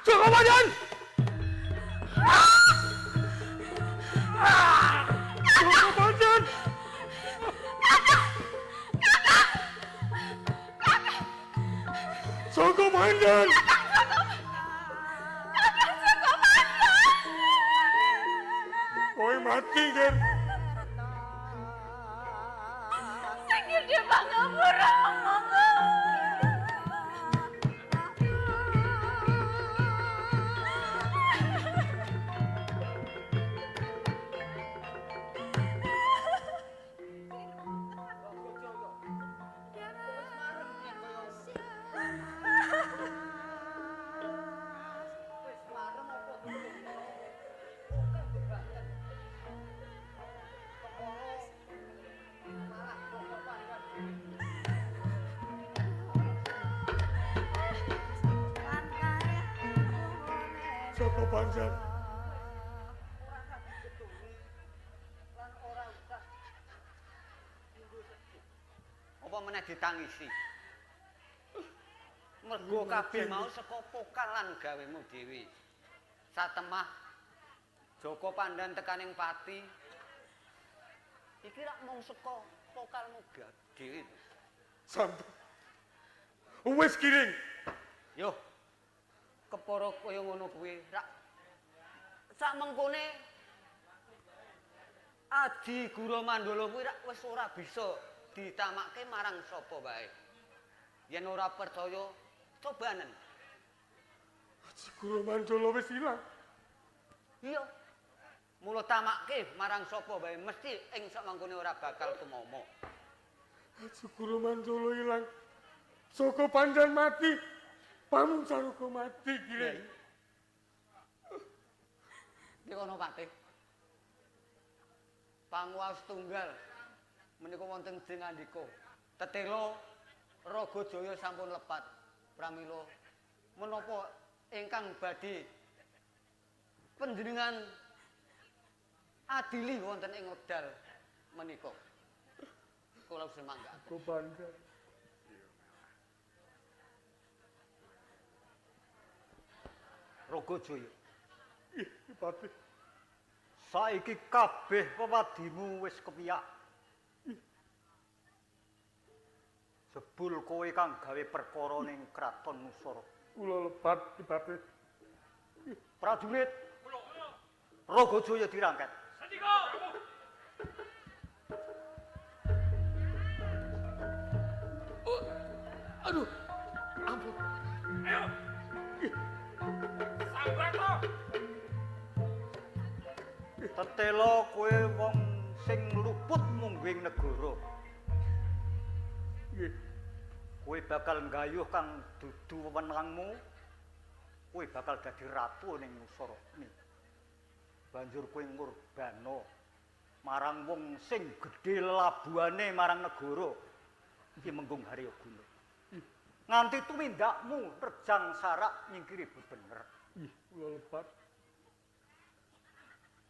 Joko Pandan. Joko Pandan. Joko Pandan. Kakang Joko Pandan. Kowe mati, Ger. Sing gedhe pangapura monggo. Joko Pandan. Apa meneh ditangisi? Mergo kabeh mau saka pokal lan gawemu dhewe. Satemah Joko Pandan tekaning pati. Iki rak mung saka pokalmu dhewe. Sampun. Wis kiring. Yo. Kepara kaya ngono kuwi rak Sak mengkone Aji Guru Mandala kuwi rak wis ora bisa ditamakke marang sapa wae. Yen ora percaya, cobanen. Aji Guru Mandala wis ilang. Iya. Mula tamakke marang sapa wae mesti ing sak mangkone ora bakal tumomo. Aji Guru Mandala ilang. Joko Pandan mati. Pamung Saruka mati, Kiai. Iki kono Patih. Panguwaos tunggal menika wonten Jengandika. Tetela Raga Jaya sampun lepat. Pramila menapa ingkang badhe panjenengan adili wonten ing wekdal menika. Kula semangga. Joko Pandan. Raga Jaya. Ih, Patih. Saiki kabeh wewadimu wis kepiyak. Jebul kowe kang gawe perkara ning kraton Nusara. Kula lepat, Ki Patih. Prajurit. Raga Jaya dirangket. Sendika. Oh, aduh, ampun. Ayo. Sambrato. Tetela kowe wong sing luput mungguing negara. Nggih. Kowe bakal nggayuh kang dudu wewenangmu. Kowe bakal dadi ratu ning Nusara. Banjur kowe ngurbana marang wong sing gedhe lelabuhane marang negara. Iki Menggung Harya Guna. Nganti tumindakmu rejang sarak nyingkiri bebener. Ih, kula lepat.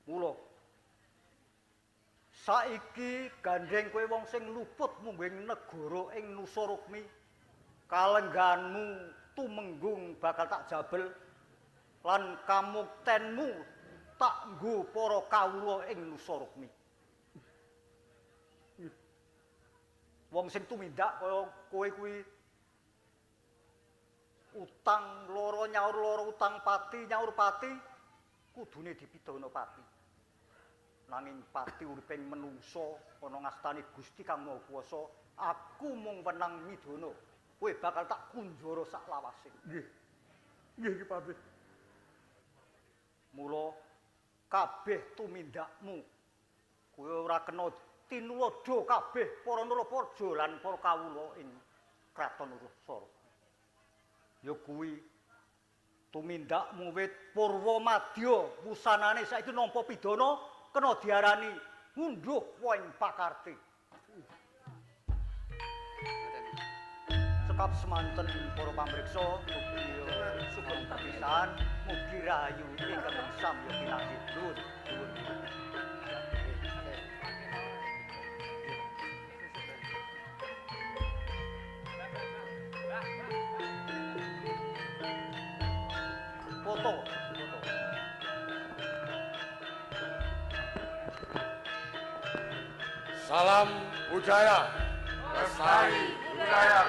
Mula saiki gandheng kowe wong sing luput mungguing negara ing Nusa Rukmi, kalengganmu tumenggung bakal tak jabel lan kamuktenmu tak nggo para kawula ing Nusa Rukmi. Wong sing tumindak kaya kowe kuwi utang loro nyaur loro, utang pati nyaur pati, kudune dipidana pati. Nanging pati uriping menungsa ana ngastani Gusti Kang Maha Kuwasa, aku mung wenang midana. Kowe bakal tak kunjara sak lawase. Nggih. Nggih, Ki Patih. Mula kabeh tumindakmu kowe ora kena tinuladha kabeh para narapraja lan para kawula ing kraton Nusara. Ya kuwi tumindakmu wit Purwa Madya wusanane saiki nampa pidana kena diarani ngunduh woing pakarti. Cekap semanten para pamriksa, mugi sugeng pisan, mugi rahayu ingkang samya pinanggih. Nuwun. Foto. Salam budaya, lestari budaya.